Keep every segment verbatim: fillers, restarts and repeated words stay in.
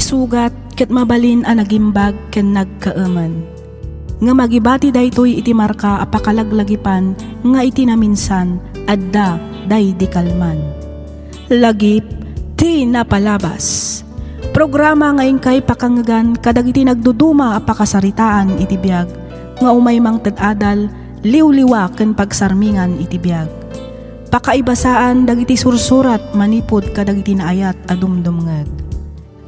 sugat ket mabalin a nagimbag ken nagkaemen. Ngem agibati daytoy iti marka a pakalaglagipan nga iti naminsan, adda daydi kalman. Lagip ti napalabas. Programa nga inkay pakangegan kadagiti nagduduma a pakasaritaan iti biag nga umay mangted adal, liwliwa ken pagsarmingan iti biag. Pakaibasaan dagiti sursurat manipud kadagiti naayat a dumdumngeg.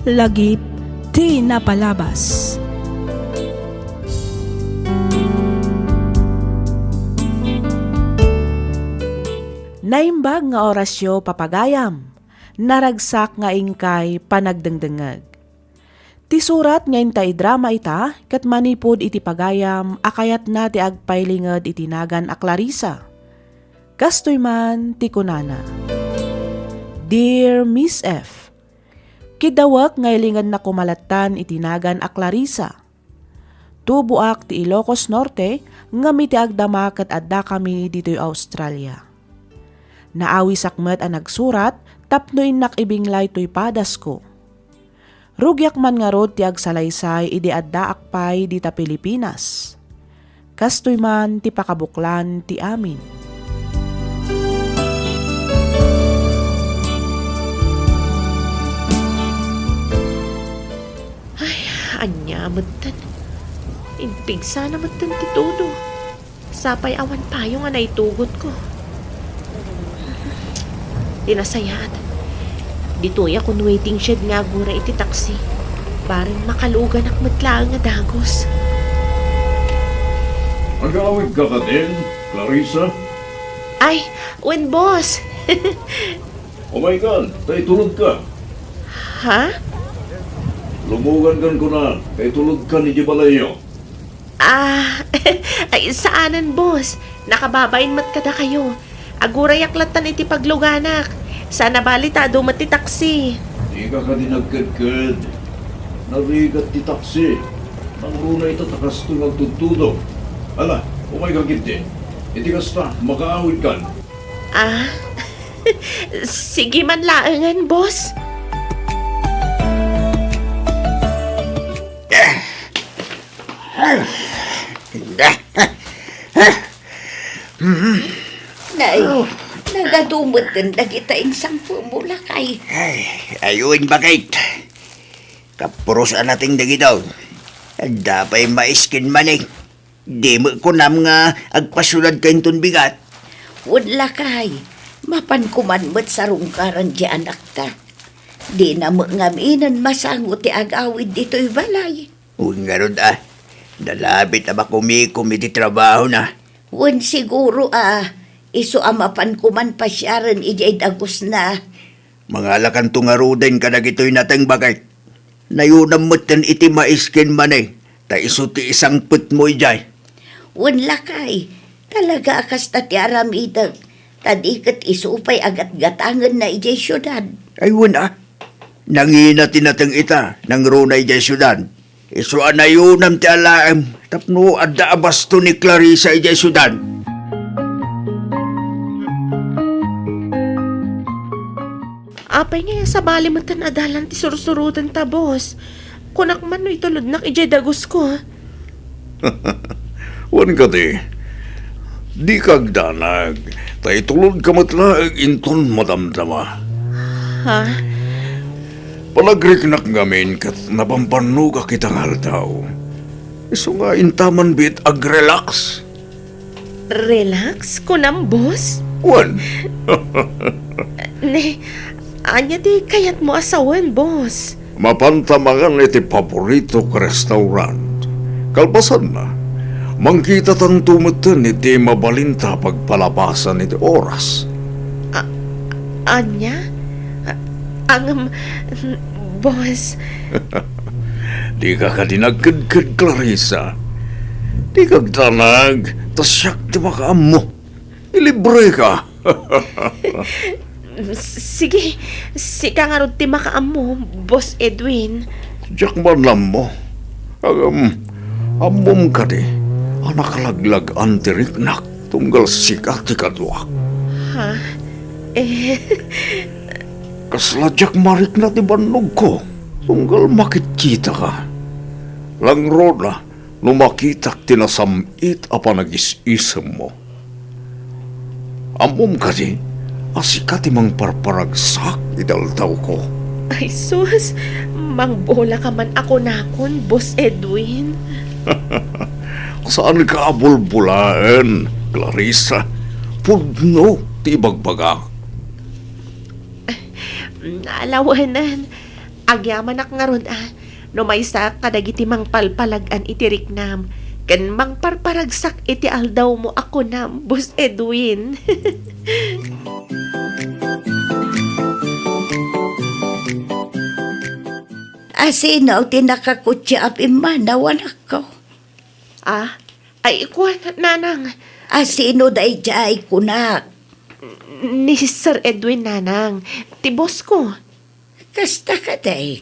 Lagip ti napalabas. Naimbag nga orasyo, papagayam. Naragsak nga inkay panagdengdengngeg. Ti surat nga inta idrama ita ket manipud iti pagayam a kayatna ti agpailinged iti nagan a Clarissa. Kastoy man ti kunana, Dear Miss F, kidawek nga ilingedna koma lattan iti nagan a Clarissa. Tuboak ti Ilocos Norte, ngem iti agdama ket addakami ditoy Australia. Naawisak met a nagsurat tapno innak ibinglay toy padasko. Rugiak man ngarud ti agsalaysay idi addaak pay dita Pilipinas. Kastoy man ti pakabuklan ti amin. Ay, ania metten? Impigsana metten ti tudo. Sapay awan payong a naitugotko. Ti nasayaat, ditoyak on waiting shed nga agura iti taksi. Bareng makaluganak met laeng a dagus. Agawidka katin, Clarissa? Ay, wen, boss. Umaykan, ta itulodka. Ha? Lumugankan kuna, ta itulodkan iti balayyo. Ah, ay, saanen, boss. Nakababain met kadakayo. Agurayak lattan iti pagluganak. Sana bali ta adu met ti taksi. Dika kadi nagkedked. Narigat ti taksi. Nangruna ita ta kastoy nga agtudtudo. Ala, umayka ketdi. Iti kasta, makaawidkan. Ah, sige man laengen, boss. Nay, nagadu metten dagita insangpetmo, lakay. Ay, ayun, bakit? Kapuros a nating dagito. Adda pay mais ken mani. Di met kunam nga agpasiudadka inton bigat? Wen, lakay, mapanko man met sarungkaran ti anakta. Dina met ngaminen masango ti agawid ditoy balay. Wen ngarud a, nalabit a makumikom iti trabahona. Wen siguro a, isu a mapanko man pasiaren idiay dagusna. Mangalakanto ngaruden kadagitoy nateng, bakit? Nayunam metten iti mais ken mani, ta isu ti isangpetmo idiay. Wen, lakay, talaga a kasta ti aramidek, ta di ket isu pay agatgatangenna idiay siudad. Ay, wen a, nangina ti nateng ita, nangruna idiay siudad. Isu a nayunam ti alaem tapno adda a basto ni Clarissa idiay siudad. Apay ngay a sabali metten a dalan ti sursurotenta, boss? Kunak man no itulodnak idiay dagusko. Wen kadi, dika agdanag, ta itulodka met laeng inton madamdama. Ha? Panagriknak ngamin ket nabambannogak ita nga aldaw. Isu nga inta man biit agrelax. Relax, kunam, boss? Wen. Ne, ania ti kayatmo a sawen, boss? Mapanta mangan iti paboritok a restaurant. Kalpasanna, mangkitatanto metten iti mabalinta a pagpalabasan iti oras. A-, ania? A-, angem, boss. Dika kadi nagkedked, Clarissa. Dika agdanag, ta siak ti makaammo. Ilibreka. S-, sige, sika ngarud ti makaammo, Boss Edwin. Diak man ammo. Ngem, ammom kadi a nakalaglag-an ti riknak tunggal sika ti kaduak? Ha? Eh. Kasla diak marikna ti bannogko. Tunggal makitkitaka, langrona no makitak ti nasam-it a panagis-isemmo. Ammom kadi a sika ti mangparparagsak iti aldawko? Ay sus, mangbola ka man a kunakon, Boss Edwin. Saanka a bulbolaen, Clarissa. Pudno ti ibagbagak. Alawanan, agyamanak ngarud a, no maysaak kadagiti mangpalpalag-an iti riknam, ken mangparparagsak iti aldawmo a kunam, Boss Edwin. A, sino ti nakakutsa a pimmanaw, anakko? Ah, ay, kuan, nanang. A, sino daydiay, kunak? Ni Sir Edwin, nanang. Ti boss ko. Kasta kadi?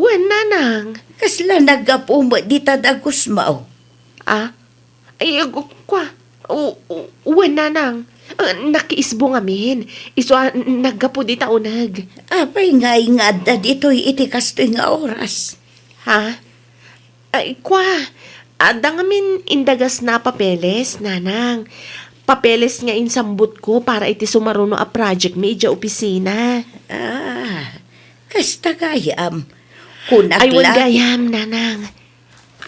Wen, nanang. Kasla naggapu met dita dagusmo? Ah? Ay, ag-, kua. U-, u-, wen, nanang. Ah, nakiisbo ngamin. Isu a, naggapu dita uneg. Apay ngay nga adda ditoy iti kastoy nga oras? Ha? Ay, kua, adda ngamin indagasna a papeles, nanang. Papeles nga insambutko para iti sumaruno a project mi idiay opisina. Ah, kasta gayam. Kunak la. Ay, wen gayam, nanang.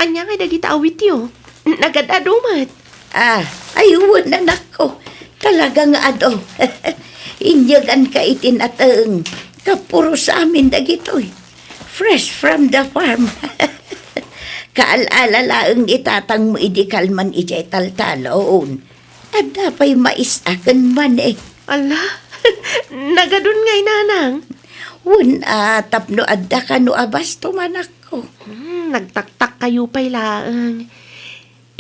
Ania ngay dagita awityo? Nagad-adu met. Ah, ay, wen, anakko. Talaga nga adu. Inyeganka iti nateng. Kapuros amin dagitoy. Fresh from the farm. Kaal-ala laeng ni tatangmo idi kalman idiay taltalon. Adda pay mais a ken mani. Ala, nagadun ngay, nanang? Wen a, tapno adda kano a bastom, anakko. Hmm, nagtaktakkayo pay laeng.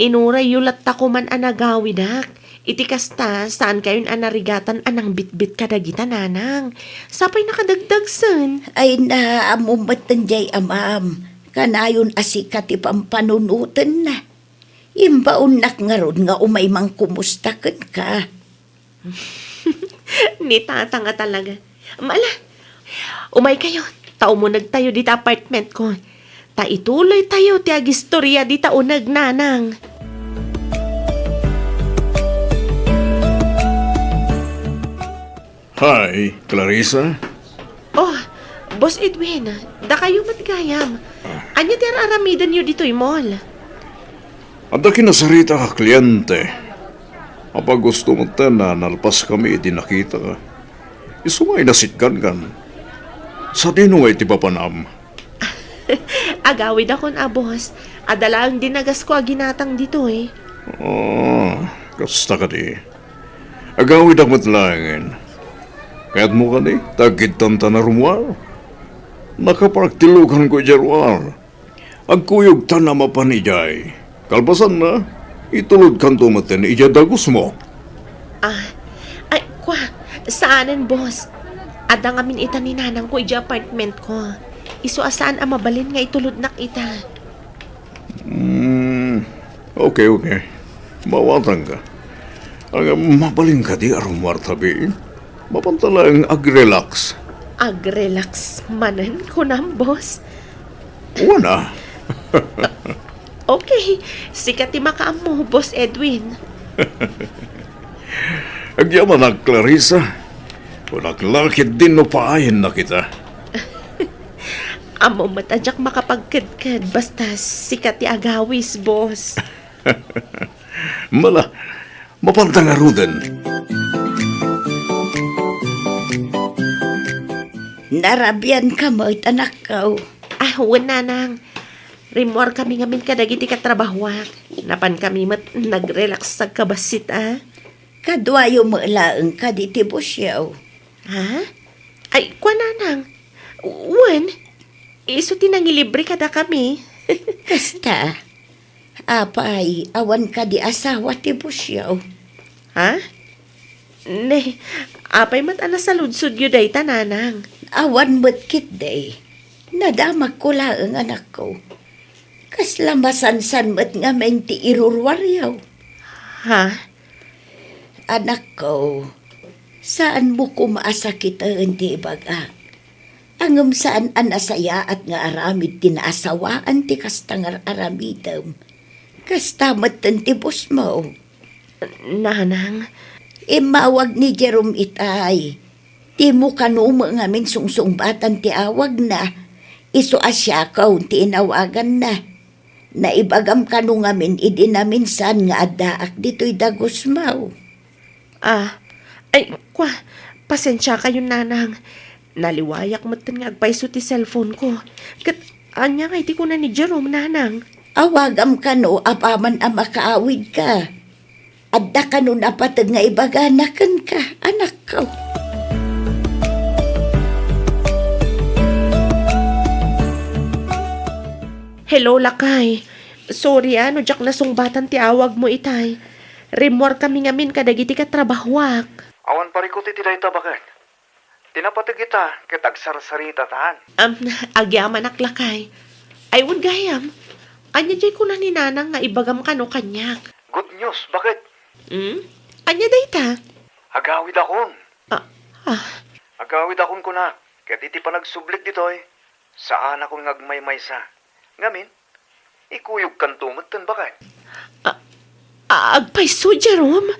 Inurayyo latta koman a nagawidak. Iti kasta, saankayon a narigatan a nangbitbit kadagita, nanang. Sapay nakadagdagsen. Ay, naammom met diay amam. Kanayon a sika ti pampanunotenna. Imbaonnak ngarud nga umay mangkumusta kenka. Ni tatang a talaga. Ala, umaykayo, ta umunegtayo dita apartment ko. Ta ituloytayo ti agistoria dita uneg, nanang. Hi, Clarissa. Oh, Boss Edwin, dakayo met gayam. Ah. Ania ti ar-aramidenyo ditoy mall? Adda kinasarita a kliente. Apay, gusto met a nalpaskami idi nakitaka. Isu nga inasitgankan. Sadino nga iti papanam? Agawidakon a, boss. Adda laeng dinagasko a ginatang ditoy. Ah, kasta kadi. Agawidak met laengen. Kayatmo kadi, ta agkidtan ta a rummuar? Nakapark ti lukanko idiay ruar. Agkuyogtan a mapan idiay. Kalpasanna, itulodkanto metten idiay dagusmo. Ah, ay, kua, saanen, boss. Adda ngamin ita ni nanangko idiay apartmentko. Isu a saan a mabalin nga itulodnak ita. Hmm, okay, okay. Maawatangka. Ag-, mabalin kadi a rummuarta, bi? Mapanta laeng ag-relax. Ag-relax manen, kunam, boss? Wen a. Okay, sika ti makaammo, Boss Edwin. Agyamanak, Clarissa. Kunak la ketdin no paayenna kita. Ammom met a diak makapagkedked basta sika ti agawis, boss. Mala, mapanta ngaruden. Narabianka met, anakko. Ah, wen, nanang. Rimmuarkami ngamin kadagiti katrabahoak. Napankami met nag-relax agkabassit a. Kaduayo met laeng kadi ti bossyo? Ha? Ay, kua, nanang. Wen, isu ti nangilibre kadakami. Kasta. Apay, awan kadi asawa ti bossyo? Ha? Ne, apay met a nasaludsodyo dayta, nanang? Awan met ketdi. Nadamagko laeng, anakko. Kasla masansan met ngamin ti iruruaryo. Ha? Anakko, saanmo koma a sakiten ti ibagak. Ngem saan a nasayaat nga aramid ti naasawaan ti kasta nga ar-aramidem. Kasta metten ti bossmo. Nanang. Immawag ni Jerome itay. Dimo kano met ngamin sungsungbatan ti awagna. Isu a Siakaw ti inawaganna. Naibagam kano ngamin idi naminsan nga addaak ditoy Dagusmaw. Ah, ay, kwa, pasensiakayon, nanang. Naliwayak metten nga agpayso ti cellphone ko. Ket ania ngay ti kuna ni Jerome, nanang? Awagam kano apaman a makaawidka. Adda kano napateg nga ibagana kenka, anakko. Hello, lakay. Sorry, a, no diak nasungbatan ti awagmo itay. Rimmuarkami ngamin kadagiti katrabahoak. Awan parikut iti dayta, baket. Ti napateg ita ket agsarsarita tan. Am, agyamanak, lakay. Ay, wen gayam. Ania diay kuna ni nanang nga ibagam kano kaniak? Good news, baket. Hmm? Ania dayta? Agawidakon. Ah, ah. Agawidakon kunak, ket iti panagsublik ditoy, saanakon nga agmaymaysa. Ngamin, ikuyogkanto metten, baket. Ah, ah, agpayso, Jerome?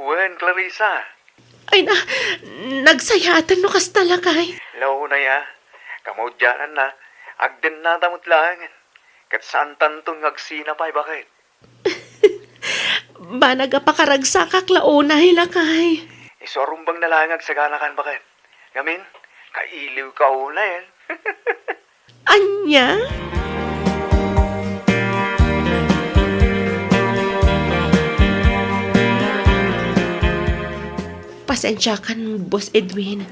Wen, Clarissa. Ay na, nagsayaaten no kasta, lakay. La unay a, kamaudiananna, agdennata met laeng. Ket saantanton nga agsina pay, baket. Banag a pakaragsakak la unay, lakay. Isu a rumbeng na laeng agsaganakan, baket. Ngamin, kailiwka unay. Ania? Pasensiakan, Boss Edwin.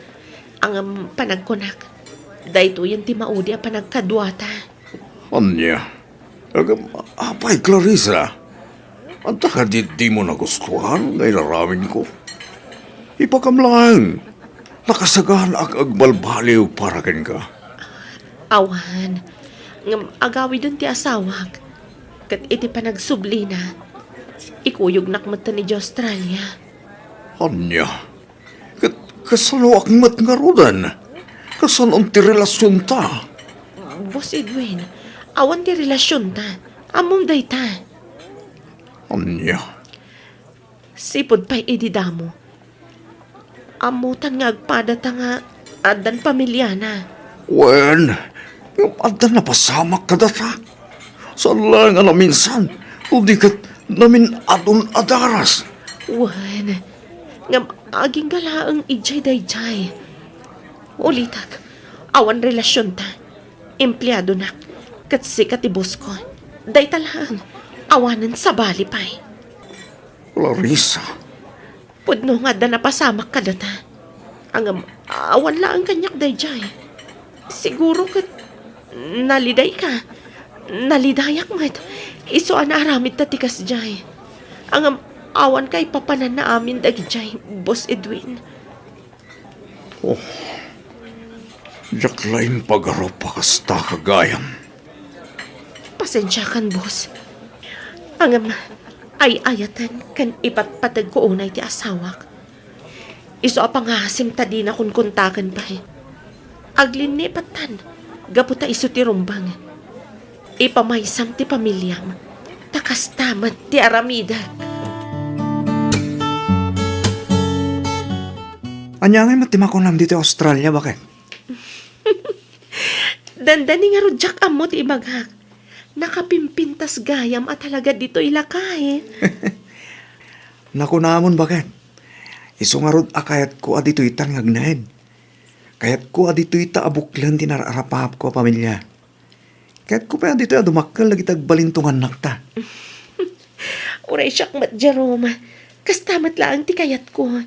Ngem panagkunak, daytoyen ti maudi a panagkaduata. Ania? Ngem, apay, Clarissa? Adda kadi dimo nagustuhan nga inaramidko? Ibagam laeng, nakasaganaak nga agbalbaliw para kenka. Awan, ngem agawiden ti asawak, ket iti panagsublina, ikuyognak metten idiay Australia. Ania? Ket kasanoak met ngaruden? Kasanon ti relasionta? Boss Edwin, awan ti relasionta. Ammom dayta. Ania? Sipud pay idi damo. Ammotan nga agpadata nga addan pamiliana. Wen, ngem adda napasamak kadata. Saan laeng a naminsan, no di ket namin-adun a daras. Wen, ngem agingga laeng idiay daydiay. Ulitek, awan relasionta. Empleadonak, ket sika ti bosko. Dayta laeng, awanen sabali pay. Clarissa. Pudno nga adda napasamak kadata. Ngem, awan laeng kaniak daydiay. Siguro ket nalidayka. Nalidayak met. Isu a naaramidta ti kasdiay. Ngem, awan kaipapananna amin dagidiay, Boss Edwin. Oh, diak la impagarup a kasta, gayam. Pasensiakan, boss. Ngem, ay-ayaten ken ipatpategko unay ti asawak. Isu a pangasim ta dina konkontaken pay. Aglinni pattan, gapu ta isu ti rumbeng. Ipamaysam ti pamiliam, ta kasta met ti aramidek. Ania ngay met ti makunam ditoy Australia, baket? Dandani ngarud diak ammo ti ibagak. Nakapimpintas gayam a talaga ditoy, lakay. Nakunamon, baket. Isu ngarud a kayatko a ditoytan nga agnaed. Kayatko a ditoyta a buklen ti nararapapko a pamilia. Kayatko pay a ditoy a dumakkel dagiti agbalintongannakta. Uray siak met, Jerome. Kasta met laeng ti kayatko.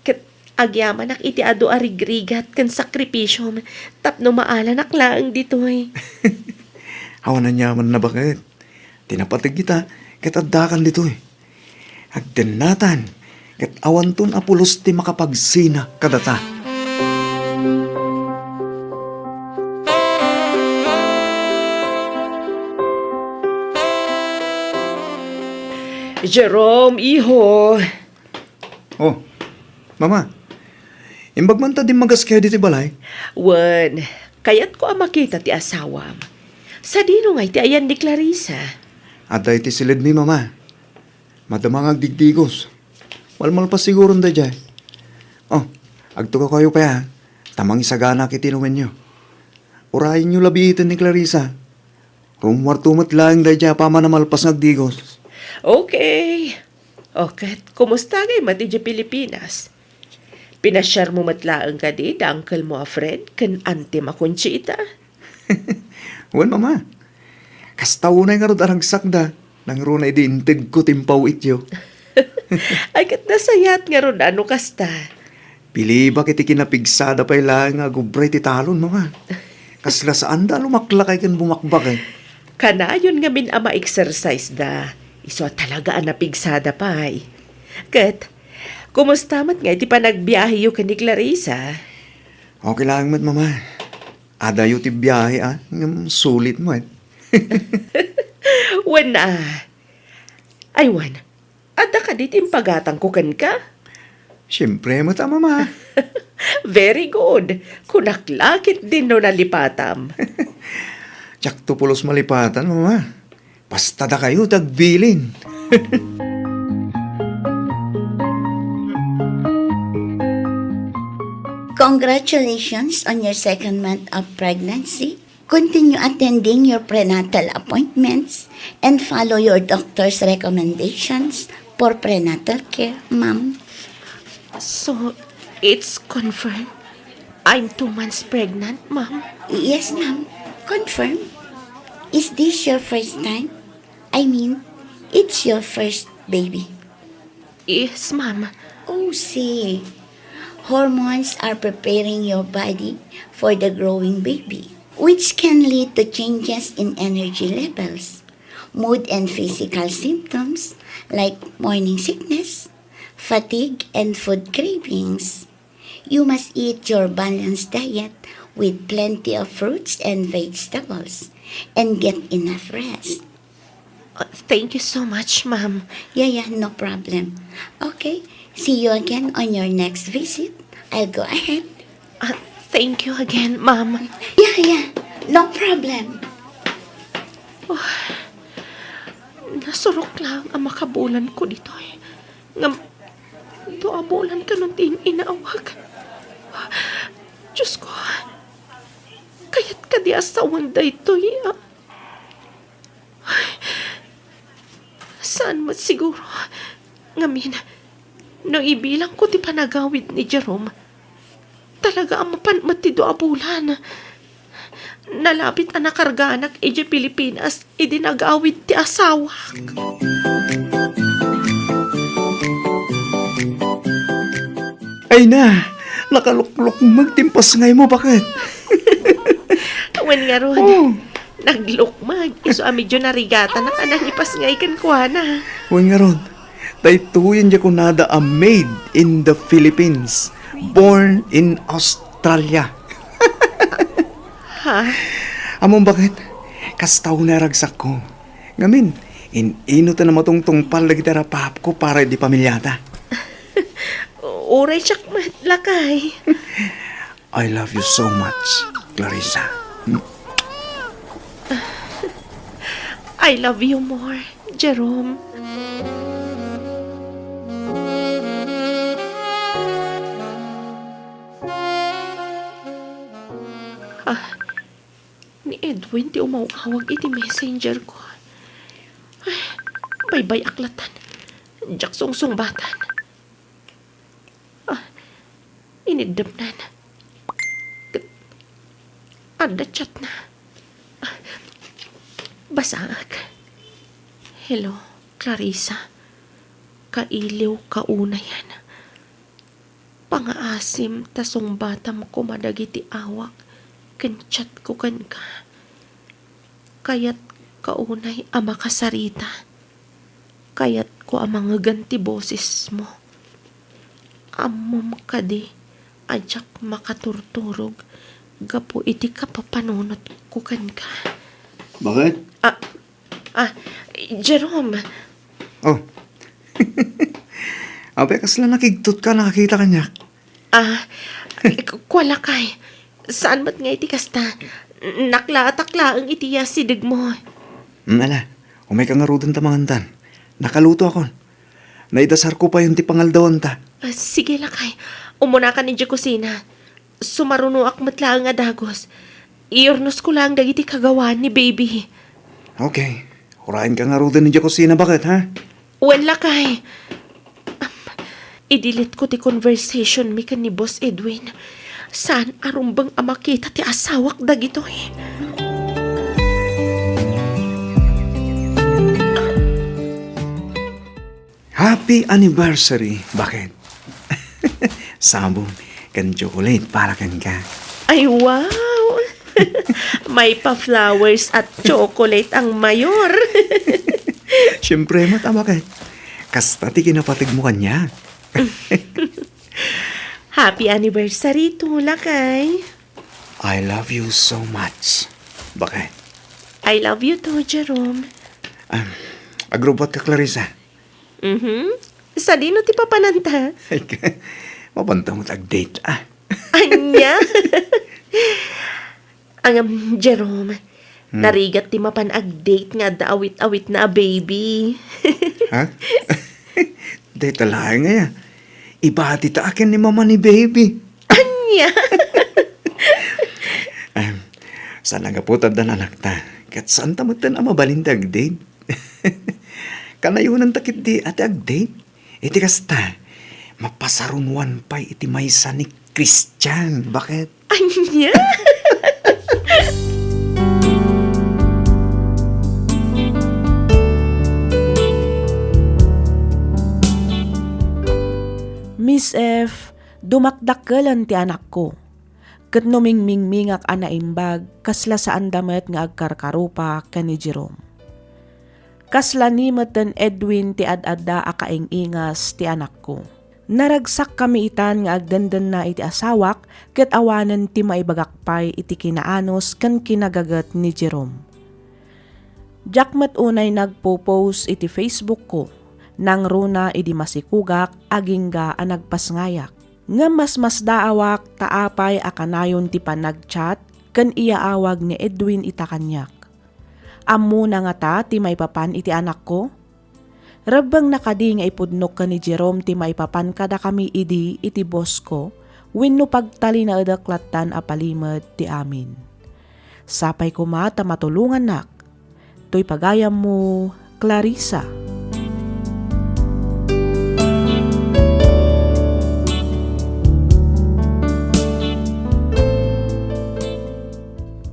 Ket agyamanak iti adu a rigrigat ken sakripisiom tapno maalanak laeng ditoy. Awan aniamanna, baket. Ti napateg ita ket addakan ditoy. Agdennatan, ket awanton a pulos ti makapagsina kadata. Jerome, iho. Oh, Mama, Imbag man ta dimmagas kayo ditoy balay? Wen, kayatko a makita ti asawam. Sadino ngay ti ayan ni Clarissa? Adda iti silidmi, Mama. Madama nga agdigdigos. Malmalpas siguron daydiay. Oh, agtukaw kayo pay, a, ta mangisaganak iti inumenyo. Urayenyo labiiten ni Clarissa. Rummuarto met laeng daydiay a paman a malpas nga agdigos. Okay. O, ket kumusta ngay met idiay Pilipinas? Pinasiarmo met laeng kadi da uncle mo a Fred ken auntie mo a Conchita? Wen, Mama. Kasta unay ngarud a ragsakda, nangruna idi integko ti impaw-ityo. Ay, ket nasayaat ngarud a no kasta. Pilibak iti kinapigsada pay laeng nga agubra iti talon, Mama. Kasla saanda a lumaklakay ken bumakbakay. Kanayon ngamin a ma-exercise da. Isu a talaga a napigsada pay. Ket, kumusta met ngay ti panagbiaheyo ken ni Clarissa? Okay laeng met, Mama. Adayo ti biahe, a, ngem sulit met. Wen, a. Ay, wen. Adda kadi ti impagatangko kenka? Siempre met a, Mama. Very good. Kunak la ketdin no nalipatam. Diakto pulos malipatan, Mama. Basta dakayo ti agbilin. Congratulations on your second month of pregnancy. Continue attending your prenatal appointments and follow your doctor's recommendations for prenatal care, ma'am. So, it's confirmed? I'm two months pregnant, ma'am? Yes, ma'am. Confirm. Is this your first time? I mean, it's your first baby. Yes, ma'am. Oh, see. Hormones are preparing your body for the growing baby, which can lead to changes in energy levels, mood, and physical symptoms like morning sickness, fatigue, and food cravings. You must eat your balanced diet with plenty of fruits and vegetables, and get enough rest. Uh, thank you so much, ma'am. Yeah, yeah, no problem. Okay, see you again on your next visit. I'll go ahead. Uh, thank you again, ma'am. Yeah, yeah, no problem. Oh, nasurok lang a makabulan ko ditoy. Ngem, dua a bulan kanon ti in-inawag. Diyos ko, kayat kadi a sawen daytoy, a? Saan met siguro? Ngamin, no ibilangko ti panagawid ni Jerome, talaga a mapan met ti dua a bulan. Nalabit a nakarganak idiay Pilipinas idi nagawid ti asawak. Ay na, nakaluklukmeg ti impasngaymo, baket. Wen ngarud, oh, naglukmeg, isu a medyo narigatanak a nangipasngay kenkuana. Wen ngarud, daytoyen ti kunada a made in the Philippines, born in Australia. Ha? Ammom baket, kasta unay a ragsakko. Ngamin, in-ino ti namatungtungpal dagiti rapapko para idi pamiliata? Uray siak met, lakay. I love you so much, Clarissa. I love you more, Jerome. Ah, ni Edwin ti umaw-awag iti messenger ko. Ay, baybay-ak latan. Diak sungsungbatan. Ah, iniddemnan. Ket adda chatna. Ah, basaek. Hello, Clarissa. Kailiw kaunayan. Pangaasim ta sungbatam koma dagiti awak ken chatko kenka. Kayatko unay a makasarita. Kayatko a mangegen ti bosesmo. Ammom kadi a diak makaturturog gapu iti kapapanunotko kenka. Baket? Ah, ah, Jerome. Oh. Apay, kasla nakigtotka a nakakita kaniak? Ah, Ku-, kua, lakay. Saan met nga iti kasta? Naklaatak laeng iti asidegmo. Mm, ala, umayka ngaruden ta mangantan. Nakalutoakon. Naidasarko payen ti pangaldawanta. Ah, sige, lakay. Umunaka idiay kusina. Sumarunoak met laeng a dagus. Iyurnosko laeng dagiti kagawaan ni baby. Okay. Urayenka ngaruden idiay kusina, baket, ha? Wen, lakay. Am, i-delete ko ti conversation mi ken ni Boss Edwin. Saan a rumbeng a makita ti asawak dagitoy. Happy anniversary, baket. Sabong ken chocolate para kenka. Ay, wow! May pa flowers at chocolate ang mayor. Siyempre, met, a, baket. Kasta ti kinapategmo kaniak. Happy anniversary too, lakay. I love you so much, baket. I love you too, Jerome. Ah, agrubbuatka, Clarissa. Mhm. Sadino ti papananta? Ay, ka-, mapanta met ag-date, ah. Ania? Ngem, Jerome, hmm, narigat ti mapan ag-date nga adda awit-awitna a baby. Ha? Dayta laeng aya. Ibati ta a ken ni mama ni baby. Ania? Em, saan a gapu ta addan anakta, ket saanta metten a mabalin ti ag-date. Kanayonanta ketdi a ti ag-date. Iti kasta, mapasarunoan pay iti maysa ni Christian. Baket? Ania? Miss F, dumakdakkelen ti anakko. Ket no mingmingmingak a naimbag, kasla saanda met nga agkarkarupa ken ni Jerome. Kasla ni metten Edwin ti ad-adda a kaing-ingas ti anakko. Naragsakkami itan nga agdendenna iti asawak ket awanen ti maibagak pay iti kinaanus ken kinagaget ni Jerome. Diak met unay nagpo-post iti Facebookko, nangruna idi masikugak agingga a nagpasngayak. Ngem masmasdaawak ta apay a kanayon ti panag-chat ken iyaawag ni Edwin ita kaniak. Ammona ngata ti maipapan iti anakko? Rebbengna kadi nga ipudnok ken ni Jerome ti maipapan kadakami idi iti bossko wenno pagtalinaedek lattan a palimed ti amin? Sapay koma ta matulongannak. Toy pagayammo, Clarissa.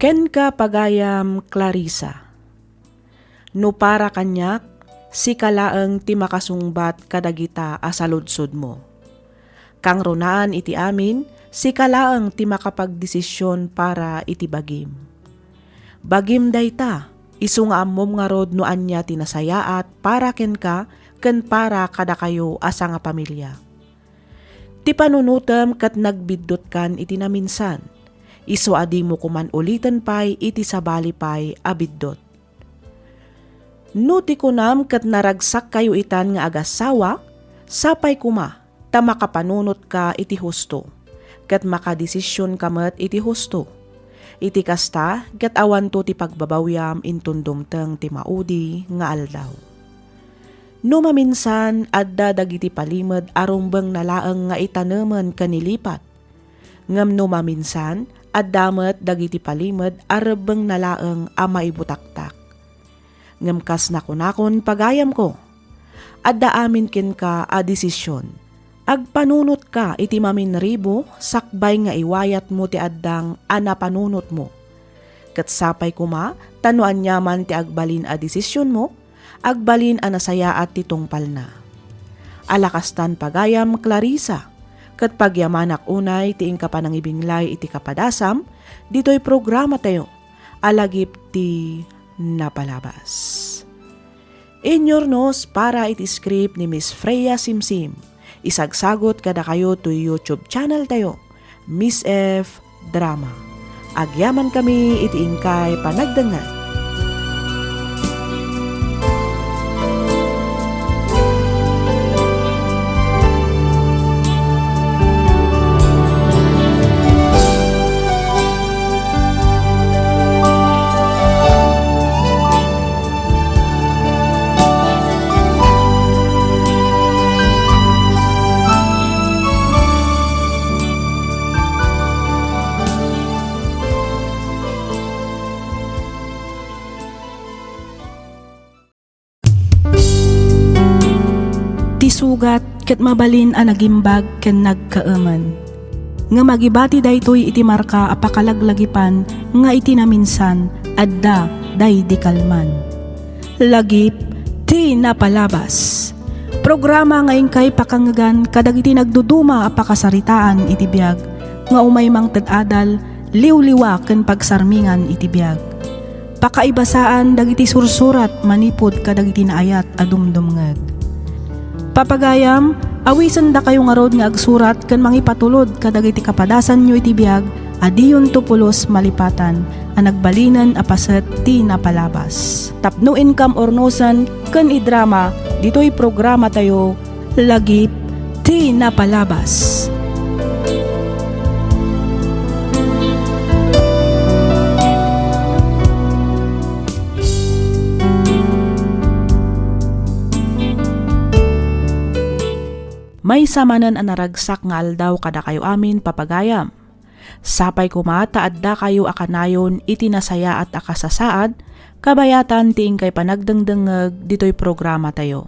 Kenka, pagayam Clarissa. No para kaniak, sika laeng ti makasungbat kadagita a saludsodmo. Kangrunaan iti amin, sika laeng ti makapagdesision para iti bagim. Bagim dayta, isu nga ammom ngarud no ania ti nasayaat para kenka ken para kadakayo a sangapamilia. Ti panunotem ket nagbiddutkan iti naminsan, isu a dimo koman uliten pay iti sabali pay a biddut. No ti kunam ket naragsakkayo itan nga agassawa, sapay koma ta makapanunotka iti husto, ket makadesisionka met iti husto. Iti kasta, ket awanto ti pagbabawiam inton dumteng ti maudi nga aldaw. No maminsan, adda dagiti palimed a rumbengna laeng nga itanemen ken ilipat. Ngem no maminsan, adda met dagiti palimed a rebbengna laeng a maibutaktak. Ngem kas nakunakon, pagayamko, adda amin kenka a desision. Agpanunotka iti maminribo sakbay nga iwayatmo ti addang a napanunotmo. Ket sapay koma ta no aniaman ti agbalin a desisionmo, agbalin a nasayaat ti tungpalna. Ala kastan, pagayam Clarissa, ket pagyamanak unay ti inka panangibinglay iti kapadasam ditoy programatayo a Lagip ti Napalabas. Inyurnos para iti script ni Miss Freya Simsim. Isagsagot kadakayo toy YouTube channel tayo, Miss F Drama. Agyamankami iti inkay panagdengngeg. Gat ket mabalin a nagimbag ken nagkaemen. Ngem agibati daytoy iti marka a pakalaglagipan nga iti naminsan, adda daydi kalman. Lagip ti napalabas. Programa nga inkay pakangegan kadagiti nagduduma a pakasaritaan iti biag nga umay mangted adal, liwliwa ken pagsarmingan iti biag. Pakaibasaan dagiti sursurat manipud kadagiti naayat a dumdumngeg. Papagayam, awisendakayo ngarud nga agsurat ken mangipatulod kadagiti kapadasanyo iti biag a diyonto pulos malipatan a nagbalinen a paset ti napalabas. Tapno inkam urnosen ken idrama ditoy programatayo, Lagip ti Napalabas. Maysa manen a naragsak nga aldaw kadakayo amin, papagayam. Sapay koma ta addakayo a kanayon iti nasayaat a kasasaad, kabayatan ti inkay panagdengdengngeg ditoy programatayo.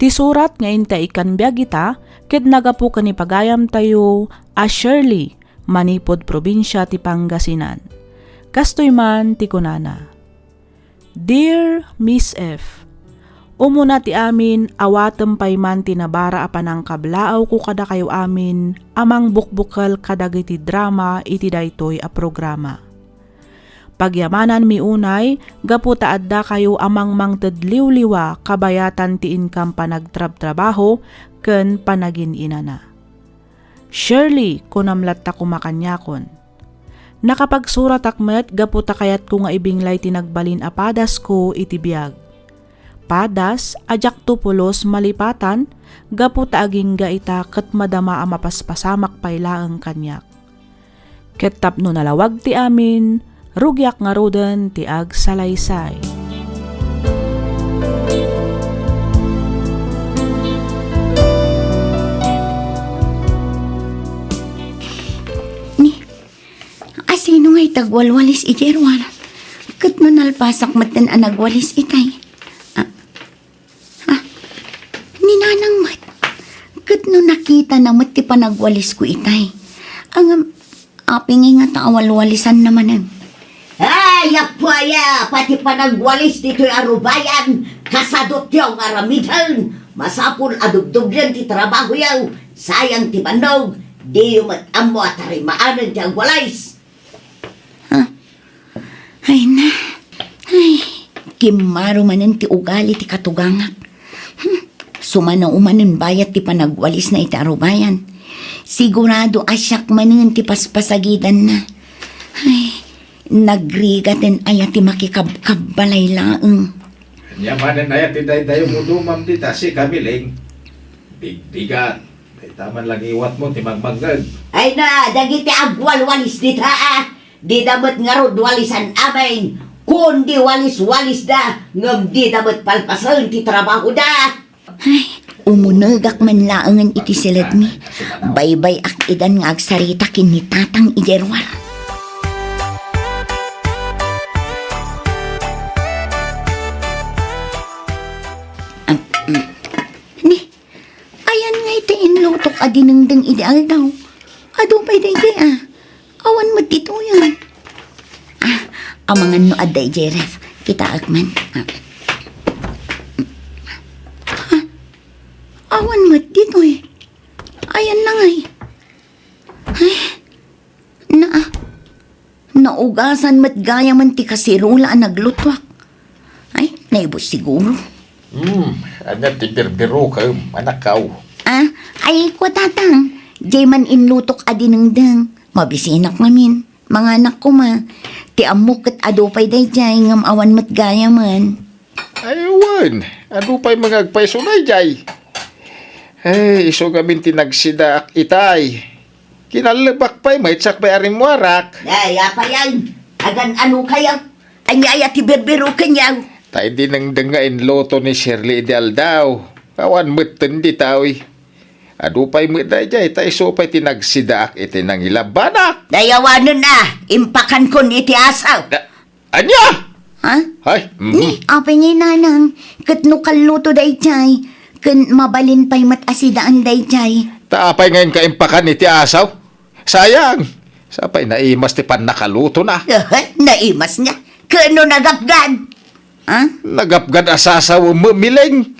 Ti surat nga inta ikkan biag ita ket nagapu ken ni pagayamtayo a Shirley manipud probinsia ti Pangasinan. Kastoy man ti kunana, Dear Miss F, umuna ti amin, awatem pay man ti nabara a panangkablaawko kadakayo amin a mangbukbukel kadagiti drama iti daytoy a programa. Pagyamananmi unay gapu ta addakayo a mangmangted liwliwa kabayatan ti inkam panagtrabtrabaho ken panagin-inana. Shirley, kunam latta koma kaniakon. Nakapagsuratak met gapu ta kayatko nga ibinglay ti nagbalin a padasko iti biag. Padas a diakto pulos malipatan gapu ta agingga ita ket madama a mapaspasamak pay laeng kaniak. Ket tapno nalawag ti amin, rugiak ngaruden ti agsalaysay. Ni, asino ngay ti agwalwalis idiay ruar? Ket no nalpasak metten a nagwalis itay? Ah, ah, ni Nanang met. Ket no nakitana met ti panagwalisko itay? Ngem, apay ngay ngata a walwalisanna manen? Ay, apo aya, pati panagwalis ditoy a rubayan, kasadutyo nga aramiden. Masapul a dubdublen ti trabahoyo. Sayang ti bannog, diyo met ammo a tarimaanen ti agwalis. Ah. Ay na. Ay, kimmaro manen ti ugali ti katugangak. Hmm. Sumano manen bayat ti panagwalisna iti arubayan. Sigurado a siak manen ti paspasagidanna. Ay, nagrigaten aya ti makikabkabbalay laeng. Ania manen aya ti daydayo mo dumam dita, si Kamiling? Bigbigat. Dayta man langiwatmo ti magmangngeg. Ay na, dagiti agwalwalis dita, a. Dida met ngarud walisan amin. Kundi walis-walisda, ngem dida met palpasen ti trabahoda. Ay, umunegak man laengen iti siledmi. Baybay-ak idan nga agsarita ken ni Tatang idiay ruar. Am, mm. Ni, ayan ngay ti inlutok a dinengdeng idi aldaw. Adu pay daydiay, a. Awan met ditoy, a. Ah, amangan no adda idiay ref. Kitaek man. Ah. Ah, awan met ditoy. Ayan na ngay. Ay, na, naugasan met gayamen ti kaserola a naglutuak. Ay, naibus siguro. Hmm, ania ti birbirokem, anakkaw? Ah, ay, kua, Tatang, diay man inlutok a dinengdeng. Mabisinak ngamin. Manganak koma. Ti ammok ket adu pay daydiay, ngem awan met gayamen. Ay, wen, adu pay nga agpayso daydiay. Ay, isu ngamin ti nagsidaak itay. Kinallebak pay, maysa pay a rimmuarak. Ay, apayan, agan-ano kayo? Ania aya ti birbirokenyo? Tay dinengdeng nga inluto ni Shirley idi aldaw. Awan metten ditoy. Adu pay met daydiay, ta isu pay ti nagsidaak iti nangilabanak. Dayawanen a, impakankon iti asaw. Da-, ania? Ha? Ay, mhm. Ni, apay ngay, Nanang, ket no kalluto daydiay, Ken mabalin pay met a sidaen daydiay. Ta apay nga inka impakan iti asaw? Sayang! Sapay naimas ti pannakalutona. Aha, naimas nga. Ken no nagapgan? Ha? Nagapgan a sasawem, Mileng.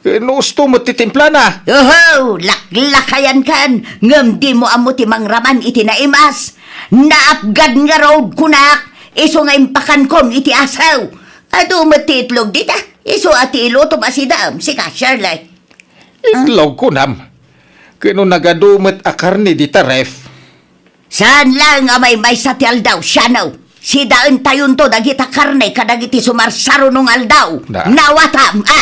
Ken no usto met ti timplana. Oho, laklakayankan. Ngem dimo ammo ti mangraman iti naimas. Naapgan ngarud, kunak, isu nga impakankom iti asaw. Adu met ti itlog dita. Isu a ti ilutom a sidaem, sika, Shirley. Itlog, kunam. Ken no nagadu met a karne dita ref. Saan laeng a maymaysa ti aldaw, siano? Sidaentayonto dagita karne kadagiti sumarsarunong aldaw. Na. Nawatam, a!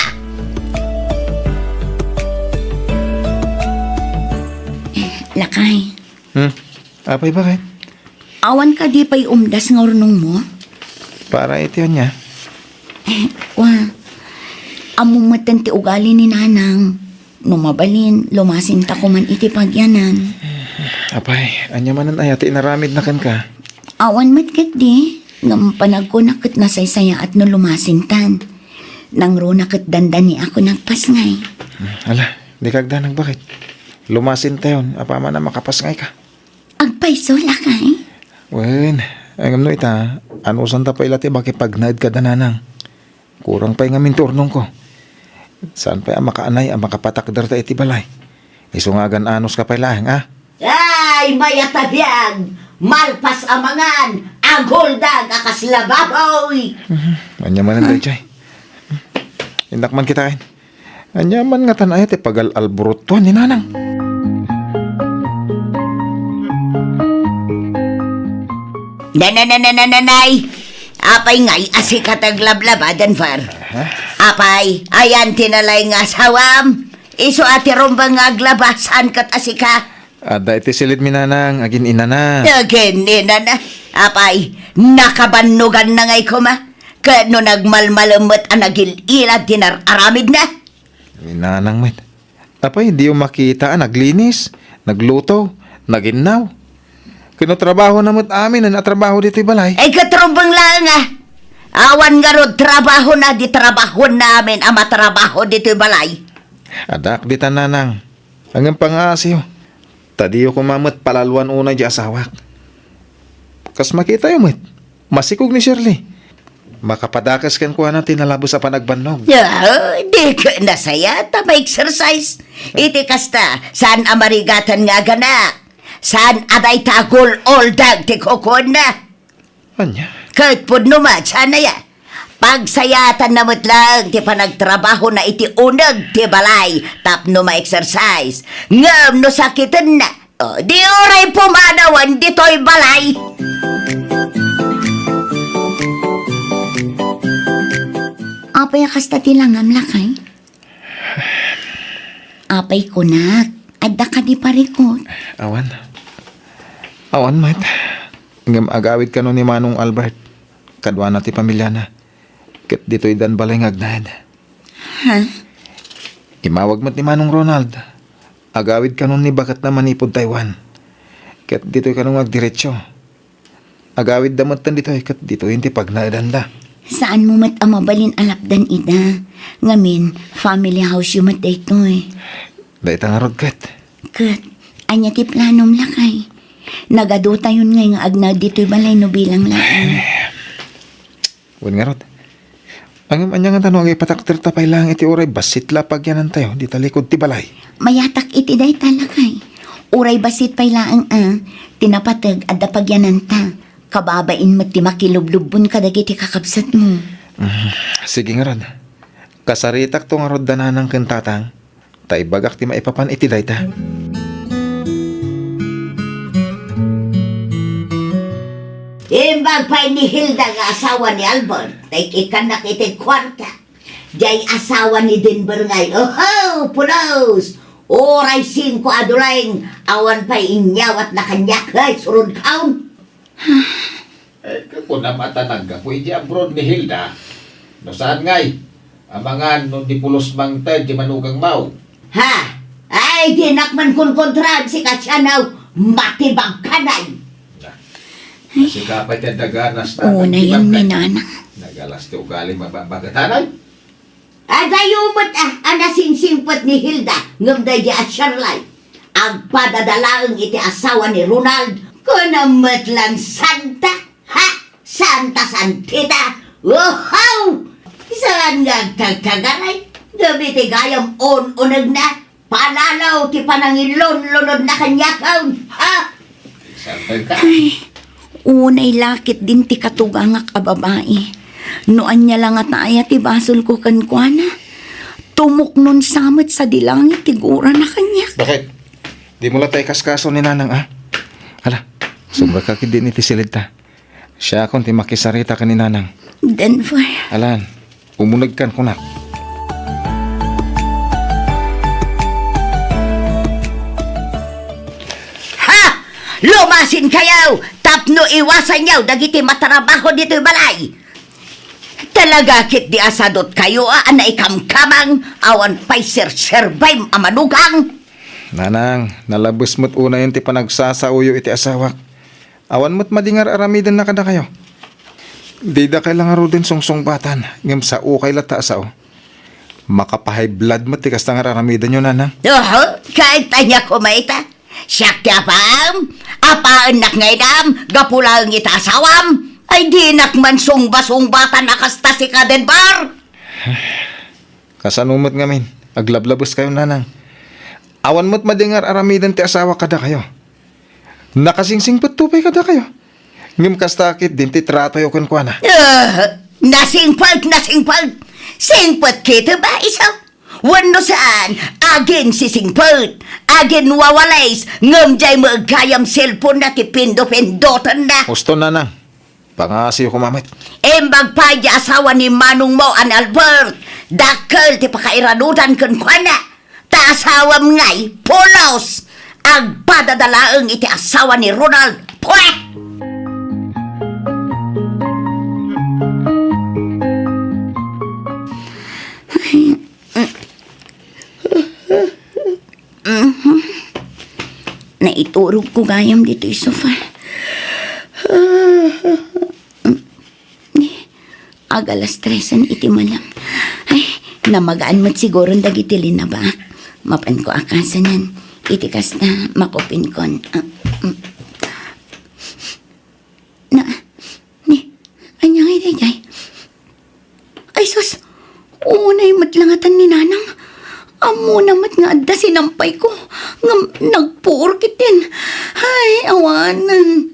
Lakay. Hmm? Apay, bakit? Awan kadi pay umdas nga urnongmo? Para iti ania? Eh, wa. Ammom metten ti ugali ni Nanang. No mabalin, lumasinta koman iti pagyanan. Apay, ania manen aya ti inaramidna kenka? Awan met ketdi, ngem panagkunak ket nasaysayaat no lumasintan. Nangruna ket dandani a kunagpasngay. Hmm, ala, dika agdanag, bakit? Lumasintayon, apaman a makapasngayka. Agpayso, lakay? Wen, ngem no ita, anusanta pay la ti makipagnaed kada Nanang. Kurang pay ngamin ti urnongko. Saan pay a makaanay a makapatakderta iti balay? Isu nga agan-anuska pay laeng, a? Ay, mayat a biag! Malpas a mangan, aguldag a kasla baboy! Mhm. Ania manen daydiay? Innak man kitaen. Ania man ngatan aya ti pagal-alburutuan ni Nanang? Nanananananay! Apay ngay a sika ti aglablaba, Denver? Aha. Apay, ayan ti nalay nga asawam? Isu a ti rumbeng nga aglaba, saan ket a sika? Adda iti silidmi, Nanang, agin-inana. Agin-inana? Apay, nakabannoganna ngay koma? Ket no nagmalmalem met a nagil-ilad ti nar-aramidna? Ni Nanang met. Apay, diyo makita a naglinis, nagluto, naginnaw? Ken no trabahona met amin a trabaho ditoy balay? Ay, ket rumbeng laeng a. Awan ngarud trabahona, di trabahoenna amin a matrabaho ditoy balay. Addaak ditan, Nanang. Ngem pangaasiyo, ta diyo koma met palaluan unay di asawak. Kas makitayo met, masikog ni Shirley. Makapadakes kenkuana ti nalabes a panagbannog. Ah, di ket nasayaat a ma-exercise. Iti kasta, saan a marigatan nga aganak. Saan a dayta agul-uldag ti kukuana. Ania? Ket pudno met, saan aya? Pagsayaatanna met laeng ti panagtrabahona iti uneg ti balay tapno ma-exercise. Ngem no sakitenna, o, di uray pumanawen ditoy balay. Apay a kasta ti langam, lakay? Apay kunak, adda kadi parikut? Awan. Awan met. Ngem agawid kano ni Manong Albert. Kaduana ti pamiliana. Ket ditoy dan balay nga agnaed. Ha? Imawag met ni Manong Ronald. Agawid kano ni baketna manipud Taiwan. Ket ditoy kano nga agdiretso. Agawidda metten ditoy ket ditoyen ti pagnaedanda. Saanmo met a mabalin a lapdan ida. Ngamin, family house yo met daytoy. Dayta ngarud ket. Ket, ania ti planom, lakay? Nagadutayon ngay nga agnaed ditoy balay no bilang laeng. Wen ngarud. Ngem ania ngata no agipatakderta pay laeng iti uray bassit la a pagyanantayo dita likud ti balay? Mayatak iti dayta, lakay. Uray bassit pay laeng a, ti napateg adda pagyananta. Kababain met ti makilublubbon kadagiti kakabsatmo. Mm, sige ngarud. Kasaritakto ngarud da nanang ken tatang. Ta ibagak ti maipapan iti dayta. Imbag pay ni Hilda nga asawa ni Albert, ta ikkannak iti kuarta. Diay asawa ni Denver ngay, oho, pulos! Uray singko a dollar, awan pay inyawatna kaniak, ay, surod kaon. Eh, kakunam a ta naggapu iti abroad ni Hilda. No saan ngay, amangan no di pulos mangted di manugangmaw. Ha? Ay, dinak man kunkontraan sika, Sianaw. Matibag ka, nay. Na, nasika pay ti adda ganas ta Oo, nagtibag nayan ni kay Nana. Nagalas ti ugali, mababaga tanay. Adayo met a, a nasingsingpet ni Hilda ngem daydi a Shirley. Agpadada laeng iti asawa ni Ronald, kunam met lang santa, ha? Santa Santita! Uhaw! Saan nga agkagkagaray? Ngem iti gayam un-unegna, palalo ti panangilunlunodna kaniak, ha? Ay, unay lakit din ti katugangak a babai. No ania la ngata aya ti basolko kenkuana, tumuknon sa met sadi langit ti gurana kaniak. Bakit? Dimo la ta ikaskaso ni Nanang, a? Hala, sumrek ka ketdin iti siled ta. Siakon ti makisarita ken ni Nanang. Denver. Alan, umunegkan kunak. Ha! Lumasinkayo tapno iwasanyo dagiti matrabaho ditoy balay. Talaga ketdi a sadotkayo a naikamkamang awan pay serserbay a manugang. Nanang, nalabes met unayen ti panagsasaoyo iti asawak. Awan met madi nga ar-aramidenna kadakayo. Didakay la ngaruden sungsungbatan, ngem saokay latta a sao. Makapa-high blood met ti kasta nga ar-aramidenyo, Nanang. Oho, ket ania koma ita? Siak ti apaam? Apaennak nga inam, gapu laeng ita asawam? Ay, dinak man sungba-sungbatan a kasta sika, Denver. Kasano met ngamin? Aglablabeskayo, Nanang. Awan met madi nga ar-aramiden ti asawak kadakayo. Nakasingsingpetto pay kadakayo. Ngem kasta ketdin ti tratoyo kenkuana. Ah, nasingpet, nasingpet. Singpet ketdi ba, isu? Wenno saan, aginsisingpet, aginwawalis, ngem diay met gayam cellphone-na ti pindo-pindotenna. Husto, Nanang. Pangasiyo koma met. Imbag pay diay asawa ni manongmo a ni Albert. Dakkel ti pakairanudan kenkuana. Ta asawam ngay, pulos! Agpadada laeng iti asawa ni Ronald. Pue! Mhm. Naiturogko gayam ditoy sofa. Ag-alas tresen iti malem. Ay, namagaan met siguron dagiti linabaak. Mapanko a kasanen. Iti kasta, makupinkon. Ah, mm. Na, ni, ania ngay daydiay? Ay sus, unay met la ngatan ni Nanang. Ammona met nga adda sinampayko, ngem nagpuor ketdin. Ay, awanen.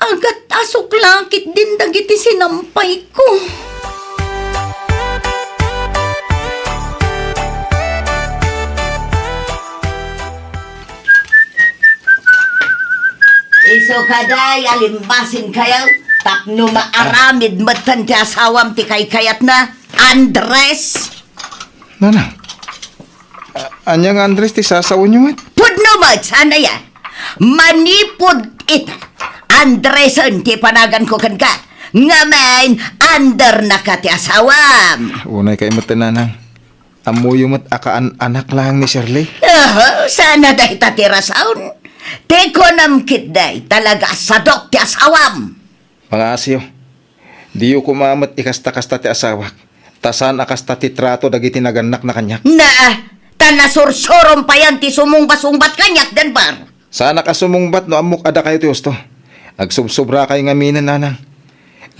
Agat-asok la ketdin dagiti sinampayko. Isu kadi a limmasinkayo tapno maaramid metten ti asawam ti kaykayatna, Andres? Nanang, a-, ania nga Andres ti sasawenyo met? Pudno met, saan aya? Manipud ita. Andresen ti panaganko kenka. Ngamin, Andernaka ti asawam. Unay kay metten, Nanang. Ammoyo met a kaan-anak laeng ni Shirley? Aha, saan a dayta ti rason? Ti kunam ketdi, talaga a sadok ti asawam. Pangasiyo, diyo koma met ikasta-kasta ti asawak, ta saan a kasta ti trato dagiti nagannakna kaniak. Naa, ta nasursurom payen ti sumungbat-sungbat kaniak, Denver. Saanak a sumungbat no ammok a dakayo ti husto. Agsubsobrakay ngaminen, Nanang.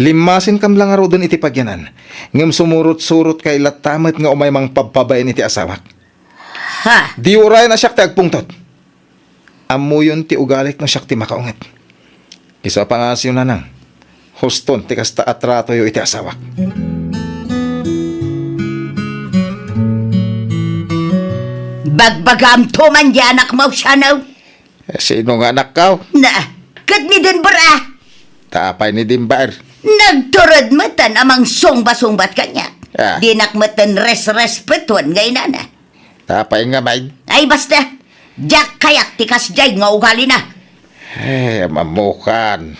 Limmasinkam la ngaruden iti pagyanan, ngem sumurot-surotkay latta met nga umay mangpabpabain iti asawak. Ha? Diyo urayen a siak ti agpungtot. Ammoyon ti ugalik no siak ti makaunget. Isu a pangasiyo, Nanang, huston ti kasta a tratoyo iti asawak. Bagbagaamto man diay anakmo, siano? Eh, sino nga anakko? Na, ket ni Denver, a? Ta apay ni Denver? Nagtured metten a mangsungba-sungbat kaniak. Ah. Dinak metten resrespetuen nga inana. Ta apay ngamin? Ay, basta. Diak kayat ti kasdiay nga ugalina. Ay, am-ammokan.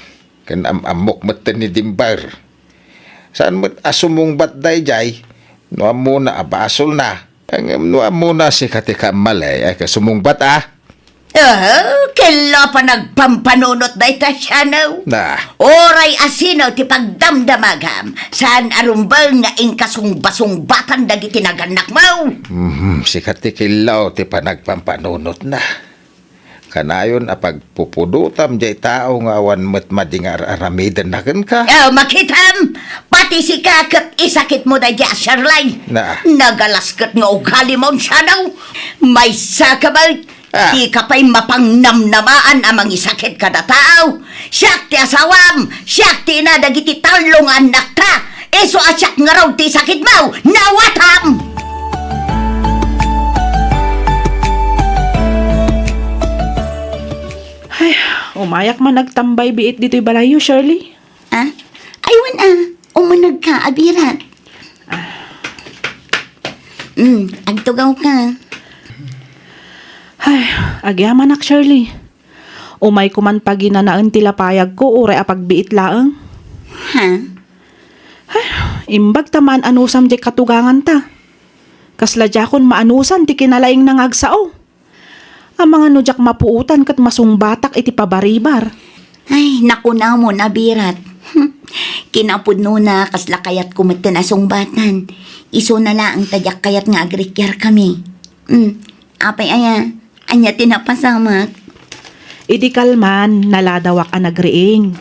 Ken am-ammok metten ni Denver. Saan met a sumungbat daydiay? No ammona a basolna. Ngem no ammona sika ti kammalay, ay, kasumungbat, a? Oh, ket la panagpampanunot dayta sianaw. Na. Uray a sino ti pagdamdamagam, saan a rumbeng nga inkasungbasungbatan dagiti nagannakmo. Mhm, sika ti killaw ti panagpampanunotna. Kanayon a pagpupudotam jay tao nga awan met madi nga ar-aramidenna kenka. Oh, makitam! Pati sika ket isakitmo daydi a Shirley. Na. Nagalasket nga ugalimon sianaw. Maysa ka met. Ah. Dika pay mapangnamnamaan a mangisakit kada tao. Siak ti asawam, siak ti ina dagiti tallo nga annakta. Isu a siak ngarud ti isakitmo, nawatam! Ay, umayak man agtambay biit ditoy balayyo, Shirley. Ah? Ay, wen a, umuneg ka, Abirat. Mm, agtugaw ka. Ay, agyamanak, Shirley. Umayko man paginanaen ti lapayagko uray a pagbiit laeng. Ha? Ay, imbag ta maan-anusam diay katuganganta. Kasla diakon maanusan ti kinalaingna nga agsao. Amangan no diak mapuotan ket masungbatak iti pabaribar. Ay, nakunamon, Abirat. Kinapudnona, kasla kayatko metten a sungbatan. Isuna laeng ta diak kayat nga agrikiarkami. Mm, apay aya, ania ti napasamak? Idi kalman, naladawak a nagriing.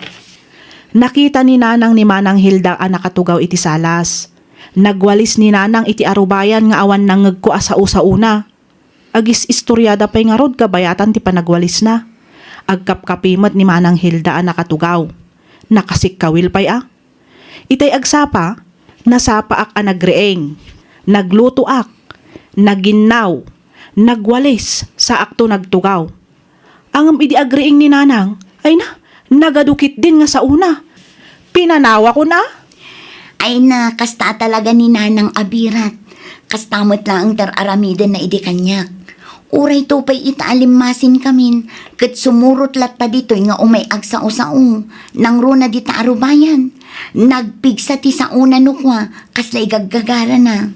Nakita ni Nanang ni Manang Hilda a nakatugaw iti salas. Nagwalis ni Nanang iti arubayan nga awan nangngegko a sao-saona. Agis-istoriada pay ngarud kabayatan ti panagwalisna. Agkapkapi met ni Manang Hilda a nakatugaw. Nakasikkawil pay a. Itay agsapa, nasapaak a nagriing, naglutoak, naginnaw, nagwalis, saakto nagtugaw. Ngem idi agriing ni Nanang, ay na, nagadu ketdin nga saona. Pinanawakon a. Ay na, kasta a talaga ni Nanang Abirat. Kasta met laeng ti ar-aramidenna idi kaniak. Uray to pay ita a limmasinkamin, ket sumurot latta ditoy nga umay agsao-sao, nangruna dita arubayan. Nagpigsa ti saona no kua, kasla igaggagarana.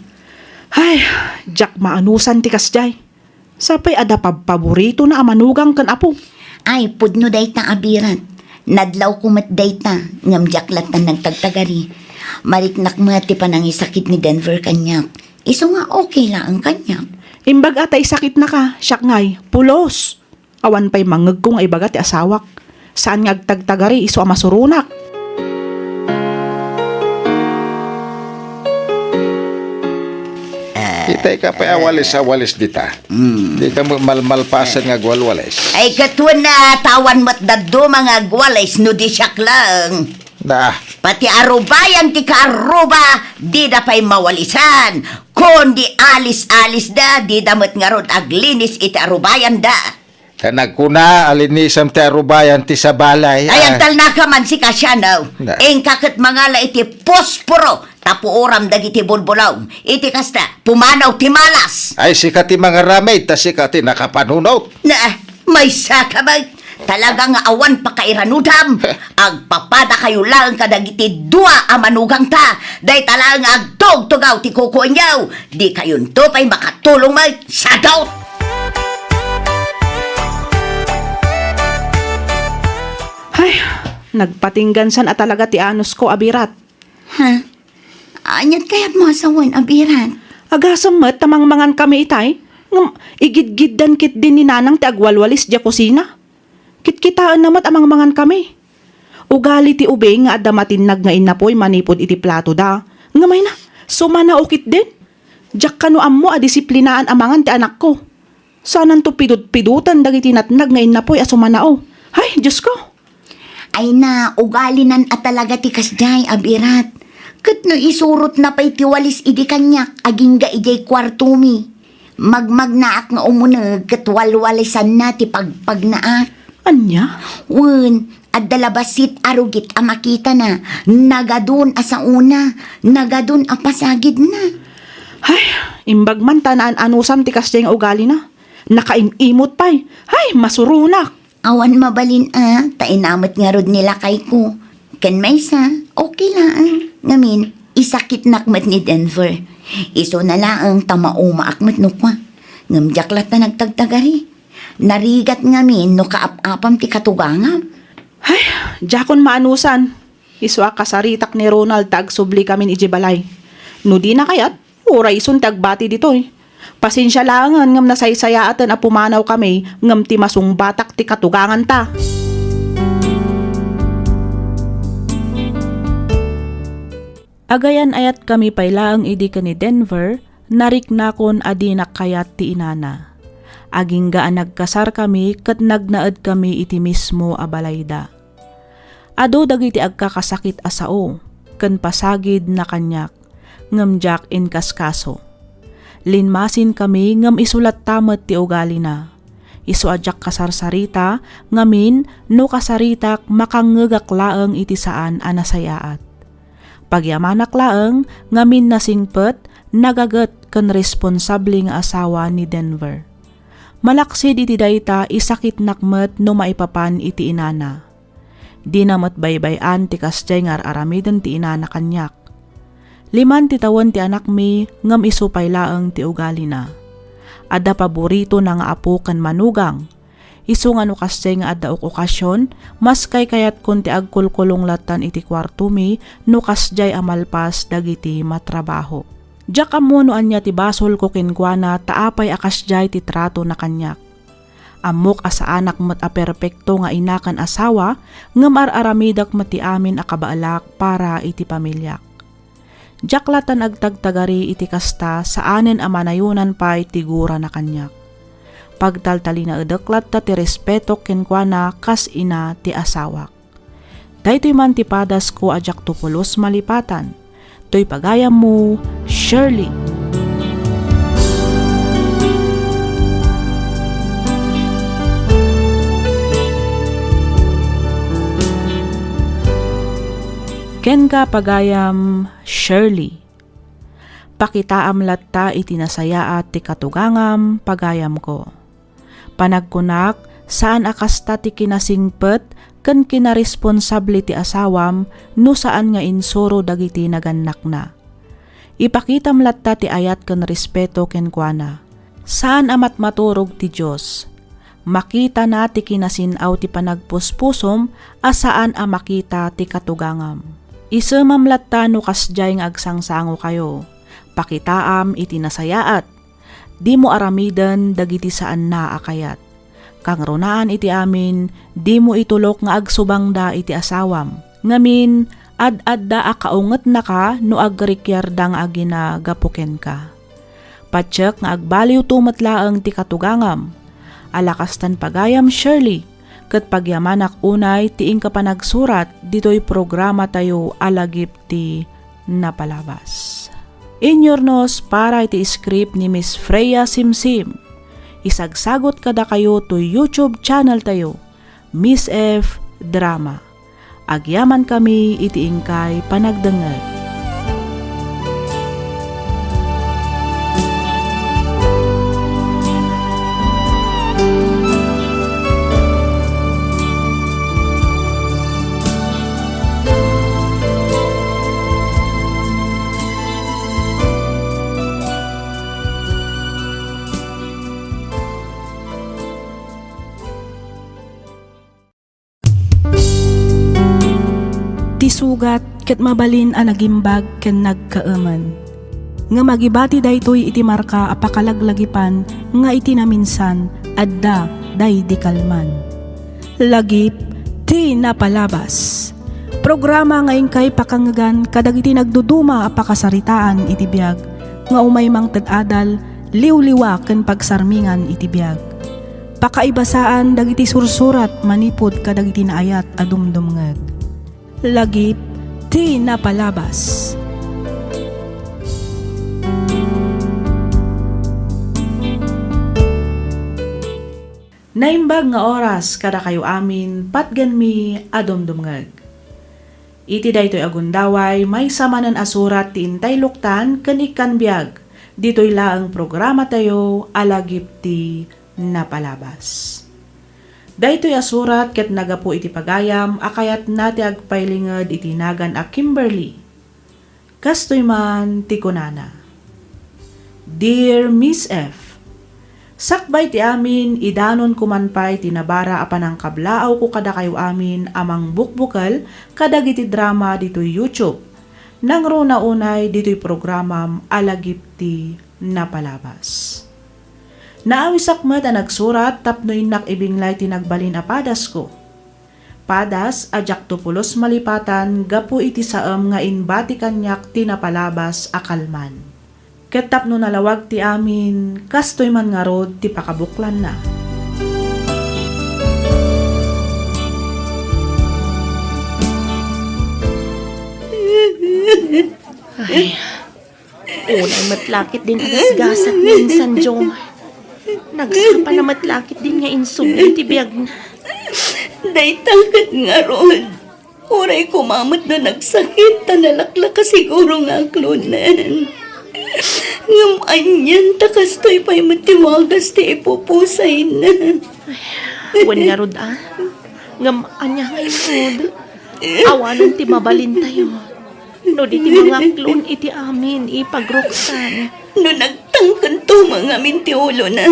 Ay, diak maanusan ti kasdiay. Sapay adda pabpaboritona a manugang ken apo. Ay, pudno dayta, Abirat. Nadlawko met dayta, ngem diak latta nagtagtagari. Mariknak met ti panangisakit ni Denver kaniak. Isu nga okay laeng kaniak. Imbag a ta isakitnaka, siak ngay, pulos. Awan pay mangngegko nga ibaga ti asawak. Saan nga agtagtagari isu a masuronak. Itay ka pay a walis a walis dita. Mm. Di ka mo malmalpasen nga agwalwalis. Ay, ket wen a, ta awan met dadduma nga agwalis no di siak laeng. Da. Pati arubayan ti kaaruba, dida pay mawalisan. Kundi alis-alisda, dida met ngarud aglinis iti arubayanda. Ta nagkuna a linisem ti arubayan ti sabali. Ay, ah, agtalnaka man sika, sianaw. Na. Inka ket mangala iti posporo, ta puoram dagiti bulbulong. Iti kasta, pumanaw ti malas. Ay, sika ti mangaramid, ta sika ti nakapanunot. Na, maysa ka met. Talaga nga awan pakairanudam. Agpapadakayo laeng kadagiti dua a manugangta. Dayta laeng nga agtugtugaw ti kukuenyo. Dikayonto pay makatulong met. Sadot! Ay, nagpatinggansan a talaga ti anusko, Abirat. Ha? Aniat kayatmo a sawen, Abirat? Agasem met ta mangmangan kami itay, ngem igidgiddan ketdin ni Nanang ti agwalwalis diay kusina. Kitkitaenna met a mangmangan kami. Ugali ti ubing nga adda matinnag nga innapuy manipud iti platoda. Ngem ay na, sumanao ketdin. Diak kano ammo a disiplinaan a mangan ti anakko. Saananto pidutpidutan dagiti natnag nga innapuy a sumanao. Ay, Diosko! Ay na, ugalinan a talaga ti kasdiay, Abirat. Ket no isurotna pay ti walis idi kaniak, agingga idiay kuartomi. Magmagnaak nga umuneg ket walwalisanna ti pagpagnaak. Ania? Wen, adda la bassit a rugit a makitana, nagadun a saona, nagadun a pasagidna. Ay, imbag man ta naan-anusam ti kasdiay nga ugalina. Nakaim-imot pay. Ay, masuronak! Awan mabalin a, ta inamet ngarud ni lakayko. Ken maysa, okay laeng. Ngamin, isakitnak met ni Denver. Isuna laeng ta maumaak met no kua. Ngem diak latta nagtagtagari. Narigat ngamin no kaap-apam ti katugangam. Ay, diakon maanusan. Isu a kasaritak ni Ronald ta agsubli kamin idiay balay. No dina kayat, uray isun ti agbati ditoy. Pasensia laengen ngem nasaysayaaten a pumanaw kami ngem ti masungbatak ti katuganganta. Agayan-ayatkami pay laeng idi ken ni Denver, nariknakon a dinak kayat ti inana. Agingga a nagkasarkami ket nagnaedkami iti mismo a balayda. Adu dagiti agkakasakit a sao ken pasagidna kaniak, ngem diak inkaskaso. Linmasinkami ngem isu latta met ti ugalina. Isu a diak kasarsarita, ngamin, no kasaritak, makangngegak laeng iti saan a nasayaat. Pagyamanak laeng, ngamin nasingpet, nagaget, ken responsable nga asawa ni Denver. Malaksid iti dayta, isakitnak met no maipapan iti inana. Dina met baybay-an ti kasdiay nga ar-aramiden ti inana kaniak. Liman ti tawen ti anakmi, ngem isu pay laeng ti ugalina. Adda paboritona nga apo ken manugang. Isu nga no kasdiay nga adda ok-okasion, mas kaykayatkon ti agkulkulong lattan iti kuartomi no kasdiay a malpas dagiti matrabaho. Diak ammo no ania ti basolko kenkuana ta apay a kasdiay ti tratona kaniak. Ammok a saanak met a perpekto nga ina ken asawa, ngem ar-aramidek met ti amin a kabaelak para iti pamiliak. Diak lattan agtagtagari iti kasta, saanen a manayonan pay ti gurana kaniak. Pagtaltalinaedek latta ti respetok kenkuana kas ina ti asawak. Daytoy man ti padasko a diakto pulos malipatan. Toy pagayammo, Shirley. Kenka, pagayam Shirley. Pakitaam latta iti nasayaat ti katugangam, pagayamko. Panagkunak, saan a kasta ti kinasingpet ken kinaresponsable ti asawam no saan nga insuro dagiti nagannakna. Ipakitam latta ti ayat ken respeto kenkuana. Saan a matmaturog ti Dios. Makitana ti kinasin-aw ti panagpuspusom a saan a makita ti katugangam. Isemam latta no kasdiay nga agsangsangokayo. Pakitaam iti nasayaat. Dimo aramiden dagiti saanna a kayat. Kangrunaan iti amin, dimo itulok nga agsubangda iti asawam. Ngamin, ad-adda a kaungetnaka no agrikiarda nga agina gapu kenka. Patiek nga agbaliwto met laeng ti katugangam. Ala kastan pagayam, Shirley, ket pagyamanak unay ti inka panagsurat ditoy programatayo a Lagip ti Napalabas. Inyurnos para iti script ni Miss Freya Simsim. Isagsagot kadakayo toy YouTube channel tayo, Miss F Drama. Agyamankami iti inkay panagdengngeg. Ti sugat ket mabalin a nagimbag ken nagkaemen. Ngem agibati daytoy iti marka a pakalaglagipan nga iti naminsan, adda daydi kalman. Lagip ti Napalabas. Programa nga inkay pakangngegan kadagiti nagduduma a pakasaritaan iti biag nga umay mangted adal, liwliwa ken pagsarmingan iti biag. Pakaibasaan dagiti sursurat manipud kadagiti naayat a dumdumngeg. Lagip ti Napalabas. Naimbag nga oras kadakayo amin, patgenmi a dumdumngeg. Iti daytoy a gundaway, maysa manen a surat ti intay luktan ken ikkan biag ditoy laeng programatayo a Lagip ti Napalabas. Daytoy a surat ket naggapu iti pagayam a kayatna ti agpailinged iti nagan a Kimberly. Kastoy man ti kunana, Dear Miss F, Sakbay ti amin, idanon ko man pay ti nabara a panangkablaawko kadakayo amin a mangbukbukel kadagiti drama ditoy YouTube. Nangruna unay ditoy programam a Lagip ti Napalabas. Naawisak met a nagsurat tapno innak ibinglay ti nagbalin a padasko. Padas a diakto pulos malipatan gapu iti saem nga imbati kaniak ti napalabas a kalman. Ket tapno nalawag ti amin, kastoy man ngarud ti pakabuklanna. Ay, unay met lakit din a gasgasat nga insan Jomar. Nagsapa na met lakit din nga insubli ti biagna. Dayta ket ngarud, uray koma met no nagsakit ta nalaklaka siguro nga aklonen. Ngem anian ta kastoy pay met ti wagas ti ipupusayna. Wen ngarud a. Ngem ania nga inted? Awanen ti mabalintayo no di ti mangaklon iti amin, Ipag Roxanne. No nagtangkento mangamin ti ulona,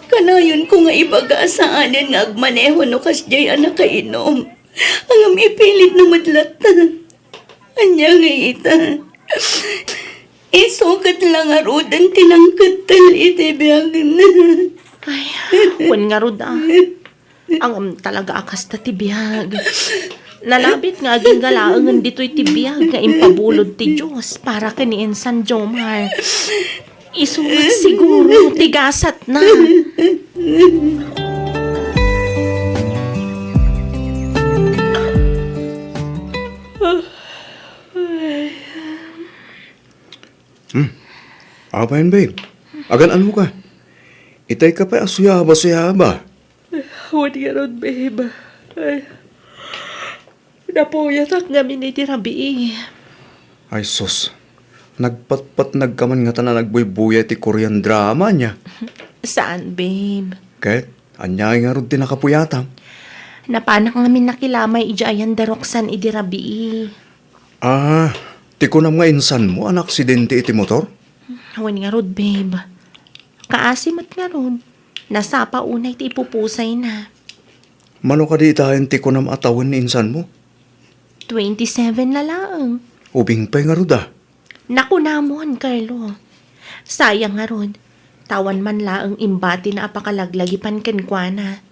kanayonko nga ibaga a saanen nga agmaneho no kasdiay a nakainom. Ngem ipilitna met latta. Ania nga ita? Isu ket la ngaruden ti nangkettel iti biagna. Ay, wen ngarud a. Ngem talaga a kasta ti biag. Nalabit nga agingga laengen ditoy ti biag nga impabulod ti Dios para ken ni insan Jomar. Isu met siguro ti gasatna. Hmm. Apayen, babe? Agan-ano ka? Itay ka pay a suyaba-suyaba. Wen ngarud, babe. Ay. Napuyatak ngamin iti rabii. Ay sus, nagpatpatnag ka man ngata a nagbuybuya iti Korean drama, ania? Saan, babe. Ket, ania ngarud ti nakapuyatam? Napanak ngamin nakilamay idiay ayan da Roxanne idi rabii. Ah, ti kunam nga insanmo a naaksidente iti motor? Wen ngarud, babe. Kaasi met ngarud. Nasapa unay ti ipupusayna. Mano kadi itayen ti kunam a tawen ni insanmo? Twenty-seven na laeng. Ubing pay ngarud a. Nakunamon, Carlo. Sayang ngarud, ta awan man laeng imbatina a pakalaglagipan kenkuana.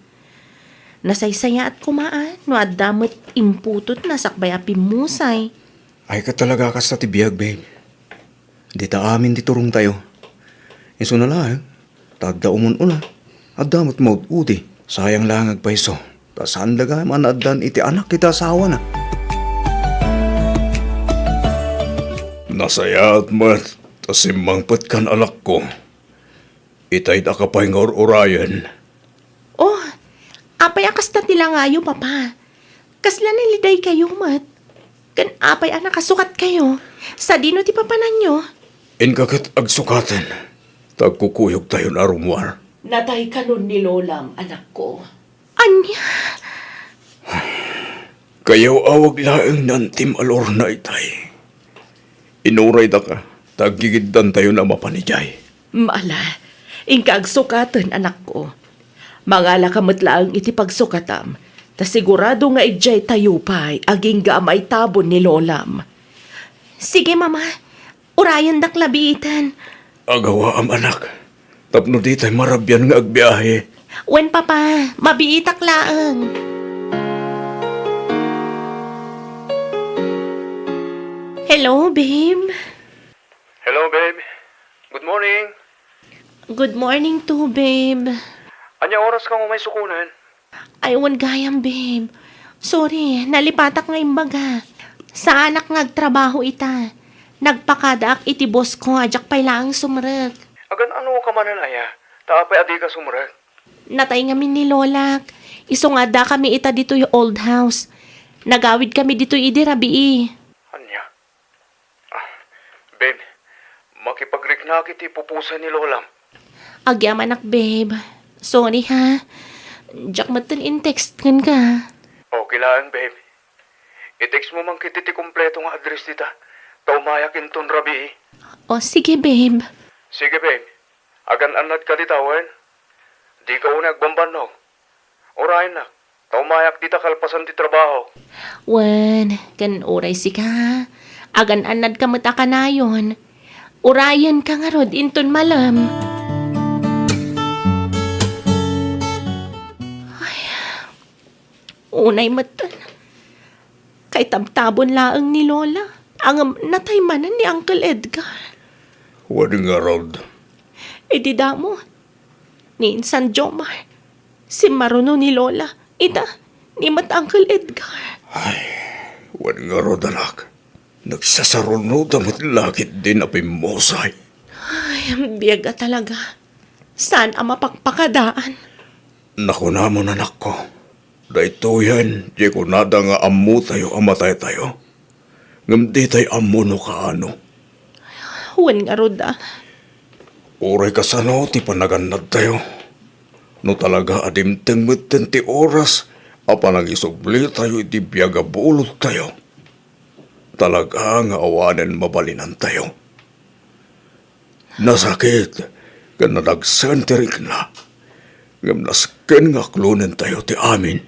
Nasaysayaat koma a no adda met imputotna sakbay a pimmusay. Ay, ket talaga kasta ti biag, babe. Dita amin ti turongtayo. Isuna laeng, ta adda umun-una, adda met maud-udi. Sayang laeng agpayso, ta saanda gayam a naaddan iti anak iti asawana. Nasayaat met ta simmangpetkan, anakko. Itay daka pay nga ur-urayen. Oh, apay a kasta ti langayo, Papa? Kasla nalidaykayo met? Ken apay a nakasukatkayo? Sadino ti papananyo? Inka ket agsukaten, ta agkukuyogtayon a rummuar. Natay kanon ni Lolam, anakko. Ania? Kayaw-awag laeng ni Antim a lorna itay. Inuraydaka, ta aggigiddantayon a mapan idiay. Mala, inka agsukaten, anakko. Mangalaka met laeng iti pagsukatam, ta sigurado nga idiaytayo pay agingga a maitabon ni Lolam. Sige, Mama. Urayendak la biiten. Agawaam, anak, tapno ditay marabian nga agbiahe. Wen, Papa, mabiitak laeng. Hello, babe. Hello, babe. Good morning. Good morning too, babe. Ania oras ka umay sukonen? Ay, wen gayam, babe. Sorry, nalipatak nga imbaga. Saanak nga agtrabaho ita. Nagpakadaak iti boss ko a diak pay laeng sumrek. Agan-ano ka manen aya? Ta apay a dika sumrek? Natay ngamin ni Lolak. Isu nga addakami ita ditoy old house. Nagawidkami ditoy idi rabii. Ania? Ah, babe, makipagriknak iti pupusay ni Lolam. Agyamanak, babe. Sorry, ha. Diak metten in-text kenka. Okay laeng, babe. I-text mo man ketdi ti kompleto nga address dita, ta umayak inton rabii. O, sige, babe. Sige, babe. Agan-annad ka dita wen? Dika unay agbambannog. Urayennak, ta umayak dita kalpasan ti trabaho. Wen, ken uray sika, agan-annadka met a kanayon. Urayenka ngarud inton malem. Ay, unay metten. Kaitabtabon laeng ni Lola. Ngem natay manen ni Uncle Edgar. Wen ngarud. Idi damo, ni Insan Jomar, simmaruno ni Lola. Ita, ni met Uncle Edgar. Ay, wen ngarud, anak. Nagsasarunoda met la ketdin a pimmusay. Ay, biag a talaga. Saan a mapakpakadaan? Nakunamon, anakko, daytoyen ti kunada nga ammotayo a mataytayo. Ngem ditay ammo no kaano. Wen ngarud a. Uray kasano ti panagannadtayo. No talaga a dimteng metten ti oras a panangisublitayo iti biag a bulottayo. Talaga nga awanen mabalinantayo. Nasakit ken nadagsen ti rikna, ngem nasken nga aklonentayo ti amin.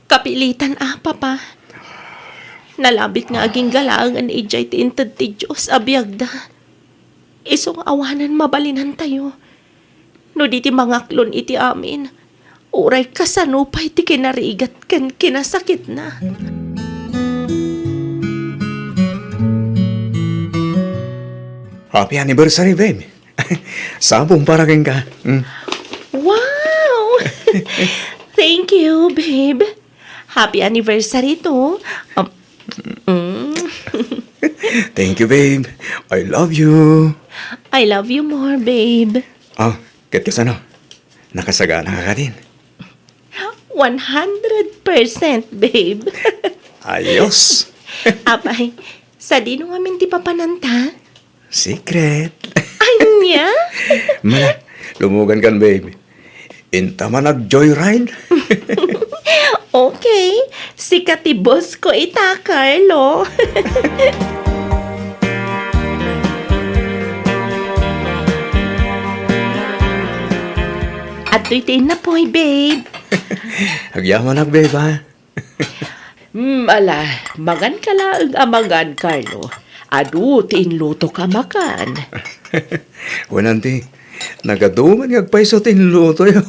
Kapilitan a, Papa. Nalabit nga agingga laengen idiay ti inted ti Dios a biagda. Isu nga awanen mabalinantayo. No di ti mangaklon iti amin, uray kasano pay ti kinarigat ken kinasakitna. Happy anniversary, babe. Sabong para kenka. Mm. Wow! Thank you, babe. Happy anniversary to. Um, mm. Thank you, babe. I love you. I love you more, babe. Ah, ket kasano? Nakasagana ka kadin? One hundred percent, babe. Ayos. Apay, sadino ngamin ti papananta? Secret. Ania? Mala, lumugan kan, babe. Inta man ag-joyride. Okay, sika ti boss ko ita, Carlo. Adtoy ti innapoy, babe. Agyamanak, babe, ha? Hmm, ala, mangan ka laeng a mangan, Carlo. Adu ti inlutok a makan. Wen, auntie, nagadu met nga agpayso ti inlutoyo.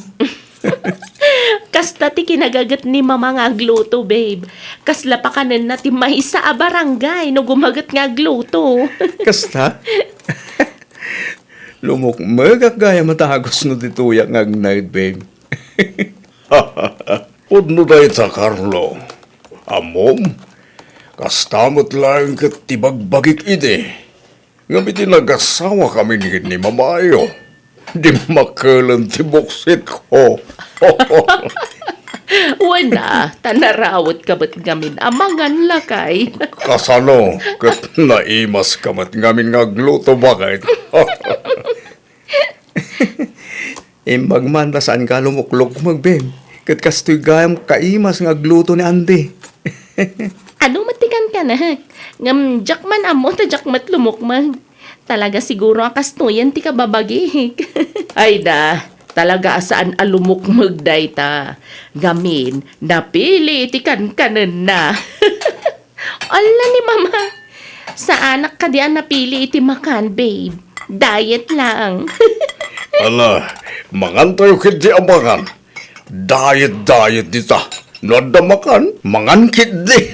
Kasta ti kinagaget ni Mama nga agluto, babe. Kasla pakanenna ti maysa a barangay no gumaget nga agluto. Kasta? Lumukmegak gayam a dagus no ditoyak nga agnaed, babe. Pudno dayta, Carlo. Ammom, kasta met laeng ket ti bagbagik idi. Ngem iti nagasawa kami ni, ni mamayo, dimmakelen ti buksitko. Wen a, ta narawet ka met ngamin a mangan lakay. Kasano ket naimas ka met ngamin nga agluto, baket? Imbag man ta saanka a lumuklukmeg, babe. Ket kastoy gayam kaimas nga agluto ni Andy. Adu met ti kankanak. Ngem diak man ammo ta diak met lumukmeg. Talaga siguro a kastoyen ti kababagik. Ay da, talaga a saan a lumukmeg dayta. Ngamin, napili iti kankanenna. Alla ni Mama! Saanak kadi a napili iti makan, babe. Diet lang. Ala, mangantayo ketdi a mangan. Diet, diet dita. No adda makan, mangan ketdi.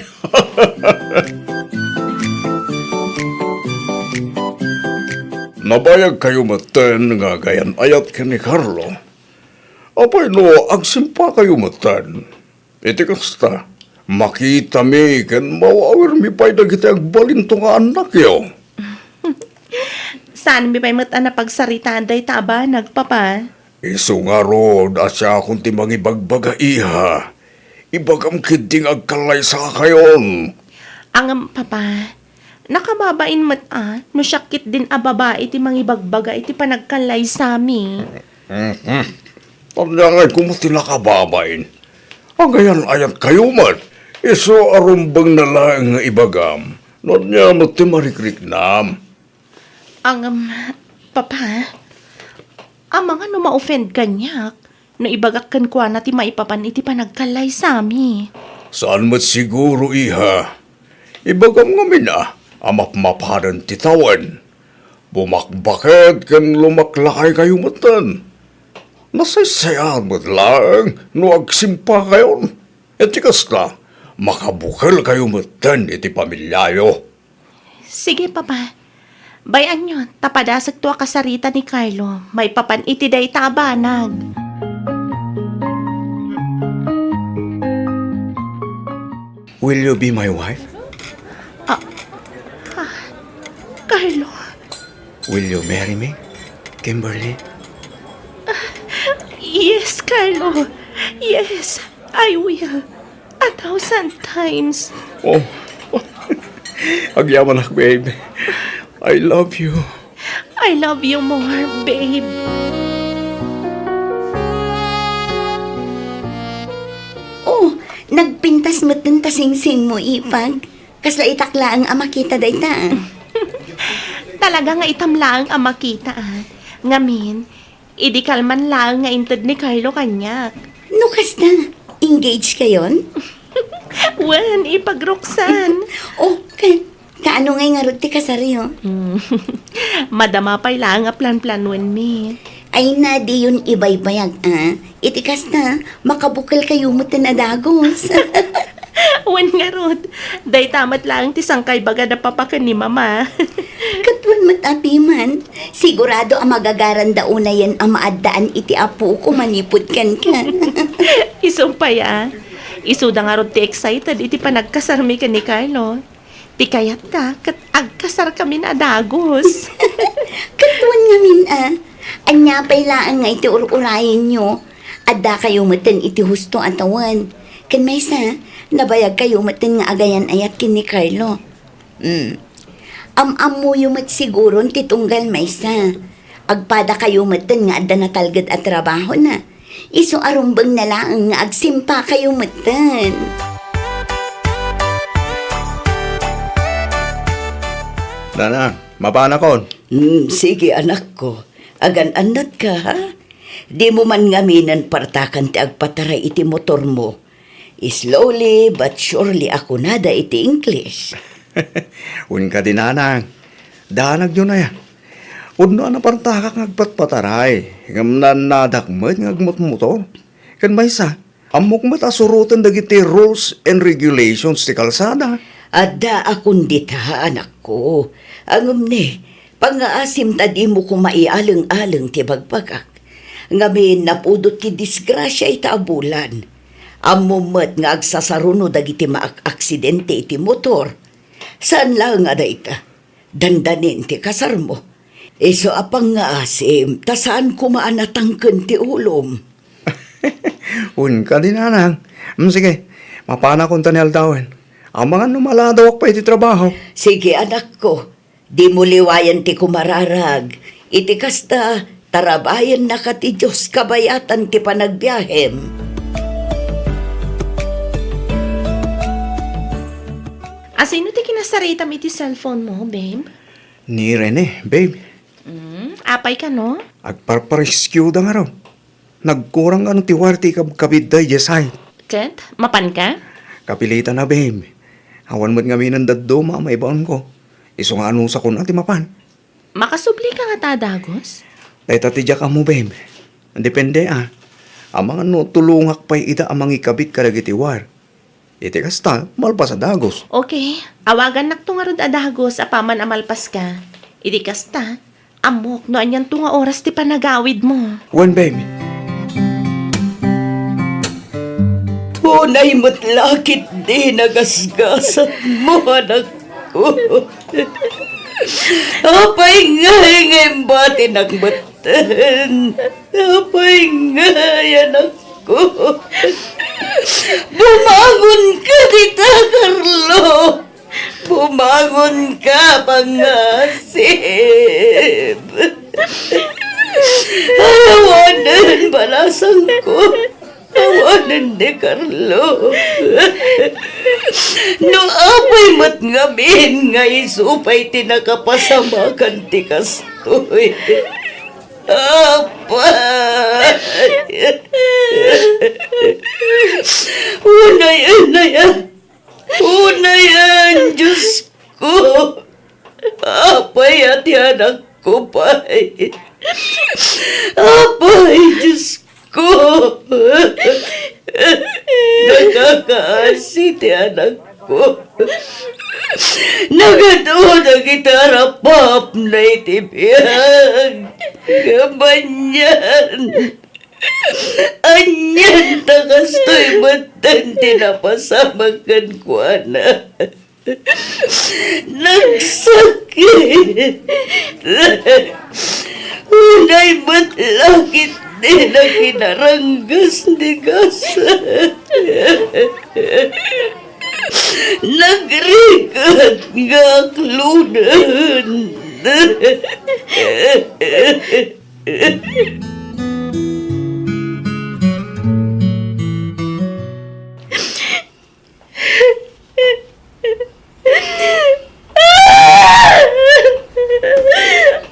Nabayag kayo metten nga agayan-ayat ken ni Carlo. Apay no agsimpa kayo metten? Iti kasta, makitami ken maawirmi pay dagiti agbalinto nga annakyo. Saanmi pay met a napagsaritaan dayta a banag, Papa. Isu ngarud a siakon ti mangibagbaga, iha. Ibagam ketdi nga agkallaysakayon. Ngem, Papa, nakababain met a no siak ketdin a babai ti mangibagbaga iti panagkallaysami. Mhm. Ania ngay koma ti nakababain? Agayan-ayat kayo met. Isu a rumbeng na laeng nga ibagam. No ania met ti marikriknam? Ngem, Papa, amangan no ma-offend kaniak, no ibagak kenkuana ti maipapan iti panagkallaysami. Saan met siguro, iha. Ibagam ngamin a, a mapmapanen ti tawen. Bumakbaket ken lumaklakaykayo metten. Nasaysayaan met laeng no agsimpakayon. Iti kasta, makabukelkayo metten iti pamiliayo. Sige, Papa. Bay-anyo, ta padasekto a kasarita ni Carlo maipapan iti dayta a banag. Will you be my wife? Ah, ah, Carlo. Will you marry me, Kimberly? Yes, Carlo. Yes, I will. A thousand times. Oh, agyamanak, babe. I love you. I love you more, babe. Oh, nagpintas metten ta singsingmo, Ipag. Kasla itak laeng a makita dayta, ah. Talaga nga itam laeng a makita, ah. Ngamin, idi kalman laeng nga inted ni Carlo kaniak. No kasta, engage kayon? Wen, Ipag Roxanne. Oh, ka-, kaano ngay ngarud ti kasaryo? Hmm. Madama pay laeng a planplanuenmi. Ay na, diyon ibaybayag, ah. Iti kasta, makabukelkayo metten a dagus. Wen ngarud, dayta met laeng ti sangkaibaga da Papa ken ni Mama. Ket wen met a piman, sigurado a magagaranda unayen a maaddaan iti apoko manipud kenka. Isu pay a. Isuda ngarud ti excited iti panagkasarmi ken ni Carlo. Ti kayatta, ket agkasarkamin a dagus. Ket wen ngamin a, ania pay laeng nga iti ur-urayenyo? Addakayo metten iti husto a tawen. Ken maysa, nabayagkayo metten nga agayan-ayat ken ni Carlo. Hmm. Am-ammoyo met siguron ti tunggal maysa. Agpadakayo metten nga adda natalged a trabahona. Isu a rumbengna laeng nga agsimpakayo metten. Nanang, mapanakon. Hmm, sige, anakko. Agan-annatka, ha? Dimo man ngaminen partakan ti agpataray iti motormo. Slowly but surely a kunada iti English. Wen kadi, nanang. Danagyo na ya. Pudno a napartakak nga agpatpataray, ngem naannadak met nga agmotmotor. Ken maysa, ammok met a suroten dagiti rules and regulations ti kalsada. Adda a kun dita, anakko. Ngem ne, pangngaasim ta dimo koma ialeng-aleng ti bagbagak. Ngamin, napudot ti disgrasia ita a bulan. Ammom met nga agsasaruno dagiti maak-aksidente iti motor. Saan laeng a dayta, dandanin ti kasarmo. Isu a pangngaasim, ta saan koma a natangken ti ulom. Wen kadi, nanang. Mm, sige, mapanakon ta ni aldawen. Amangan no maladawak pay iti trabaho. Sige, anakko. Dimo liwayan ti kumararag. Iti kasta, tarabayennaka ti Dios kabayatan ti panagbiahem. Asino ti kinasaritam iti cellphone mo, babe? Ni Rene, babe. Mm, apay kano? Agparparescue da ngarud. Nagkurang kano ti wire ti ikabkabitda idiay site. Ket, mapanka? Kapilitan a, babe. Awan met ngaminen dadduma a maibaonko. Isu nga anusakon a ti mapan. Makasublika ngata a dagus? Dayta ti diak ammo, babe. Depende a. Amangan no tulongak pay ida a mangikabit kadagiti wire. Iti kasta, malpas a dagus. Okay. Awagannakto ngarud a dagus apaman a malpaska. Iti kasta, ammok no anianto nga oras ti panagawidmo. Wen, babe. Unay met la ketdi nagasgasatmo, anakko. Apay ngay nga imbatinak metten? Apay ngay, anakko? Bumangonka dita, Carlo! Bumangonka, pangngasim! Ay, awanen, balasangko! Awanen ni Carlo. No apay met ngamin nga isu pay ti nakapasamakan ti kastoy. Apay! Unayen aya! Unayen, Diosko! Apay a ti anakko pay? Apay, Diosko! Nakakaasi ti anakko. Nagadu dagiti arapapna iti biag. Ngem anian, anian ta kastoy metten ti napasamak kenkuana. Nagsakit. Unay met la ketdi nakinaranggas ti gasat. Nagrigat nga aklonen.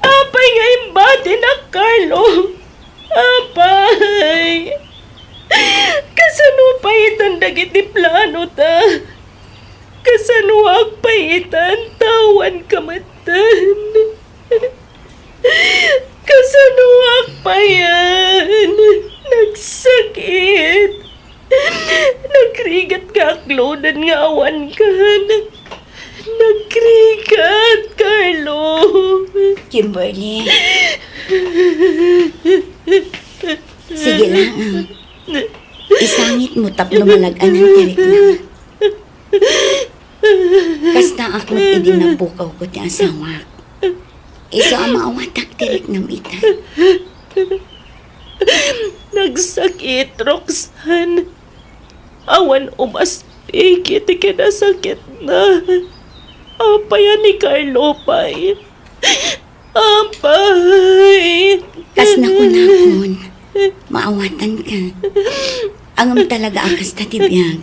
Apay nga imbatinak, Carlo? Apay, kasano pay itan dagiti planota? Kasano pay itan ta awanka metten? Kasanoak payen? Nagsakit. Nagrigat nga aklonen nga awankan. Nagrigat, Carlo. Kimberly. Sige lang. Isangitmo tapno malag-anan ti riknam. Kastaak met idi napukawko ti asawak. Isu a maawatak ti riknam ita. Nagsakit, Roxanne. Awan umaspik iti kinasakitna. Apay a ni Carlo pay? Apay! Kas nakunakon, maawatanka. Ngem talaga a kasta ti biag.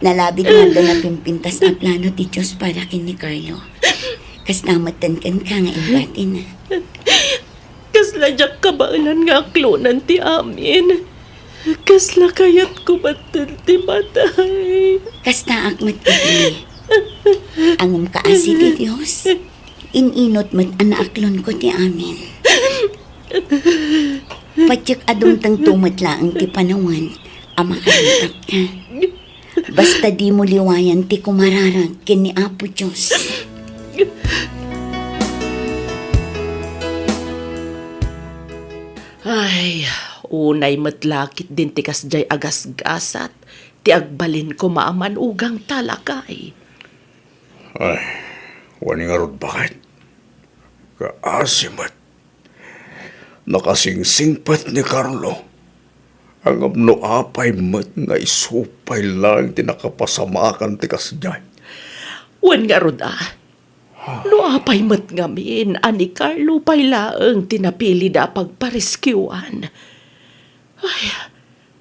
Nalabit nga adda napimpintas a plano ti Dios para ken ni Carlo. Kasta metten kenka nga imbatina. Kasla diak kabaelan nga aklonan ti amin. Kasla kayatko metten ti matay. Kastaak met idi. Ngem kaasi ti Dios, in-inut met a naaklonko ti amin. Patiek a dumtengto met laeng ti panawen a makarangpatka. Basta dimo liwayan ti kumararag ken ni Apo Dios. Ay, unay met la ketdin ti kasdiay a gasgasat ti agbalin koma a man-ugang talakay. Ay, wen ngarud baket. Kaasi met. Nakasingsingpet ni Carlo. Ngem no apay met nga isu pay laeng ti nakapasamakan ti kasdiay. Wen ngarud a, no apay met ngamin a ni Carlo pay laeng ti napilida a pagpariskiwan. Ay,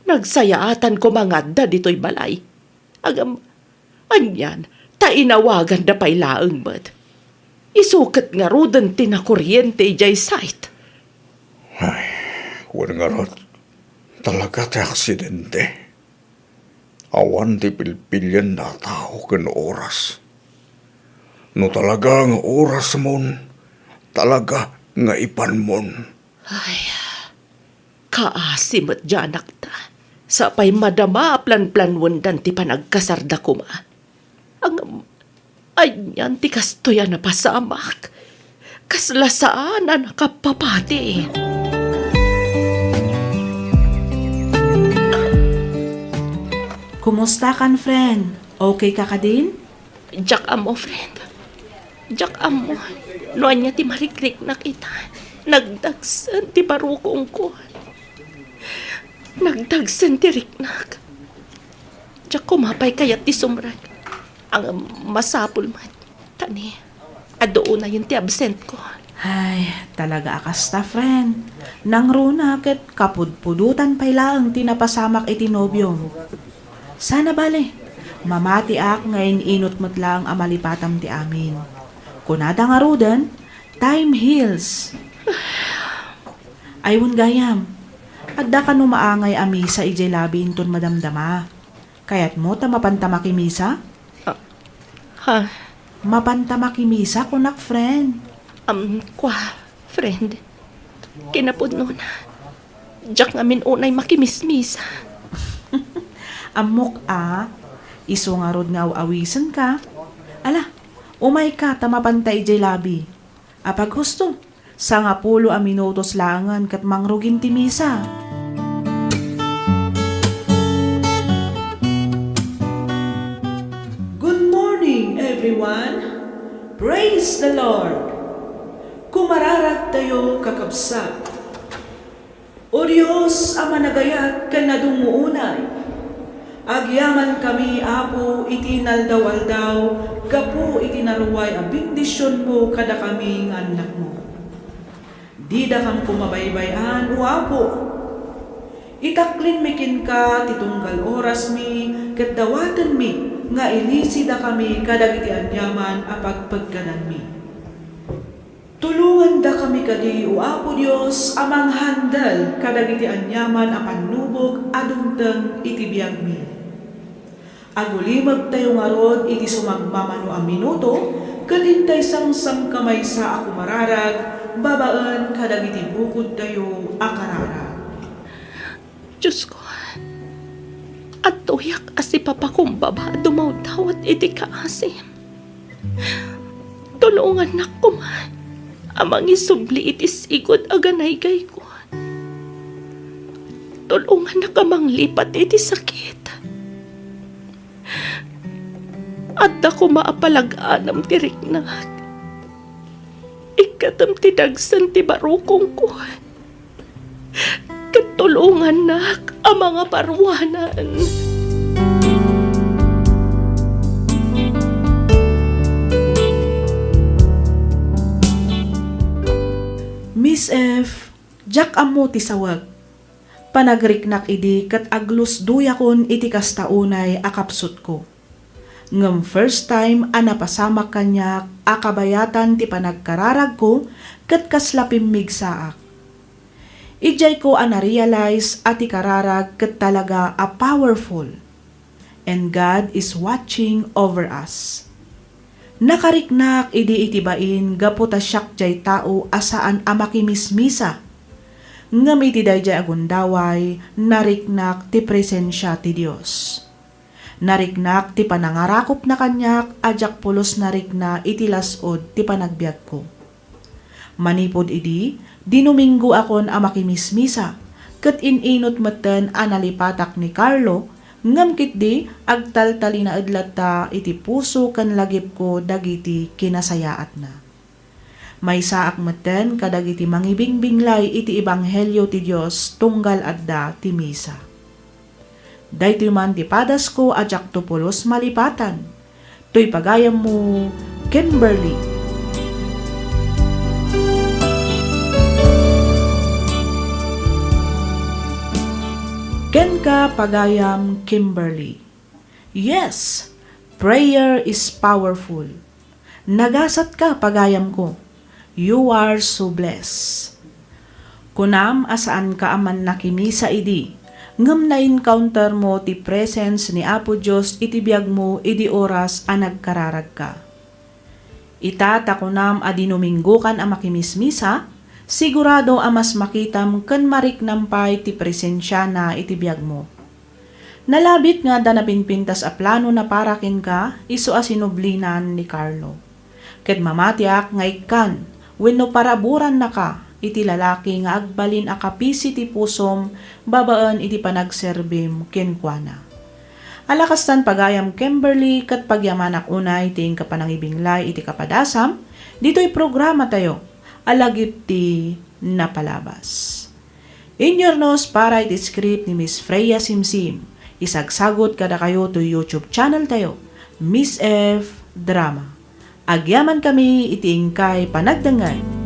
nagsayaatan koma nga adda ditoy balay. Ngem, anian, ta inawaganda pay laeng met. Isu ket ngaruden ti nakoriente idiay site. Ay, wen ngarud, talaga ti aksidente. Awan ti pilpilienna a tao ken oras. No talaga nga orasmon, talaga nga ipanmon. Ay, kaasi met diay anakta. Sapay madama a planplanwendan ti panagkasarda koma. Ngem, anian ti kastoy a napasamak? Kasla saan a nakapapati. Kumusta kan, friend? Okay ka kadin? Diak ammo, friend. Diak ammo no ania ti marikriknak ita. Nagdagsen ti barukongko. Nagdagsen ti riknak. Diak koma pay kayat ti sumrek. Ngem masapul met. Ta ni, adu unayen ti absentko. Ay, talaga a kasta, friend. Nangruna ket kapudpudotan pay laeng ti napasamak iti nobiom. Sana bale, mamatiak nga in-inut met laeng a malipatam ti amin. Kunada ngaruden, time heals. Ay wen gayam, adda kano maangay a misa idiay labi inton madamdama. Kayatmo ta mapanta makimisa? Ah, ha? Mapanta makimisa, kunak, friend. Um, kwa, friend. Kinapudnona, diak ngamin unay makimismisa. Ammok a, isu ngarud nga aw-awisenka. Ala, umayka ta mapanta idiay labi. Apaghusto, sangapulo a minutos laengen ket mangrugin ti misa. Good morning, everyone! Praise the Lord! Kumararagtayo, kakabsat. O Dios a managayat ken nadungngoonay, agyamankami, Apo, iti inaldaw-aldaw gapu iti naruay a bendisionmo kadakami nga annakmo. Didakam koma baybay-an, O Apo. Itaklinmi kenka ti tunggal orasmi ket dawatenmi nga ilisidakami kadagiti aniaman a pagpeggananmi. Tulongandakami kadi, O Apo Dios, a manghandle kadagiti aniaman a pannubog a dumteng iti biagmi. Agulimegtayo ngarud iti sumagmamano a minuto ket intay samsam ka maysa a kumararag babaen kadagiti bukodtayo a kararag. Diosko, adtoyak a sipapakumbaba a dumawdawat iti kaasim. Tulongannak koma a mangisubli iti sigud a ganaygayko. Tulongannak a manglipat iti sakit. Adda koma a palag-anam ti riknak. Ikkatem ti dagsen ti barukongko. Ket tulongannak a mangaparuanan. Miss F, diak ammo ti sawek. Panagriknak idi ket aglusdoyakon iti kasta unay a kapsutko. Ngem first time a napasamak kaniak a kabayatan ti panagkararagko ket kasla pimmigsaak. Idiayko a na-realize a ti kararag ket talaga a powerful. And God is watching over us. Nakariknak idi iti bain gapu ta siak jay tao a saan a makimismisa. Ngem iti daydiay a gundaway, nariknak ti presensia ti Dios. Nariknak ti panangarakupna kaniak a diak pulos narikna iti las-ud ti panagbiagko. Manipud idi, dinumingoakon a makimismisa, ket in-inut metten a nalipatak ni Carlo, ngem ketdi, agtaltalinaed latta iti puso ken lagipko dagiti kinasayaatna. Maysaak metten kadagiti mangibingbinglay iti ebanghelio ti Dios tunggal adda ti misa. Daytoy man ti padasko a diakto pulos malipatan. Toy pagayammo, Kimberly. Kenka, pagayam Kimberly. Yes, prayer is powerful. Nagasatka, pagayamko. You are so blessed. Kunam a saanka a mannakimisa idi, ngem na-encountermo ti presence ni Apo Dios iti biagmo idi oras a nagkararagka. Ita ta kunam a dinuminggokan a makimismisa, sigurado a mas makitam ken mariknam pay ti presensiana iti biagmo. Nalabit nga adda napinpintas a planona para kenka, isu a sinublinan ni Carlo. Ket mamatiak nga ikkan wenno paraburannaka iti lalaki nga agbalin a kapisi ti pusom babaen iti panagserbim kenkuana. Ala kastan, pagayam Kimberly, ket pagyamanak unay ti inka panangibinglay iti kapadasam ditoy programatayo a Lagip ti Napalabas. Inyurnos para iti script ni Miss Freya Simsim. Isagsagut kadakayo toy YouTube channel tayo, Miss F Drama. Agyamankami iti inkay panagdengngeg.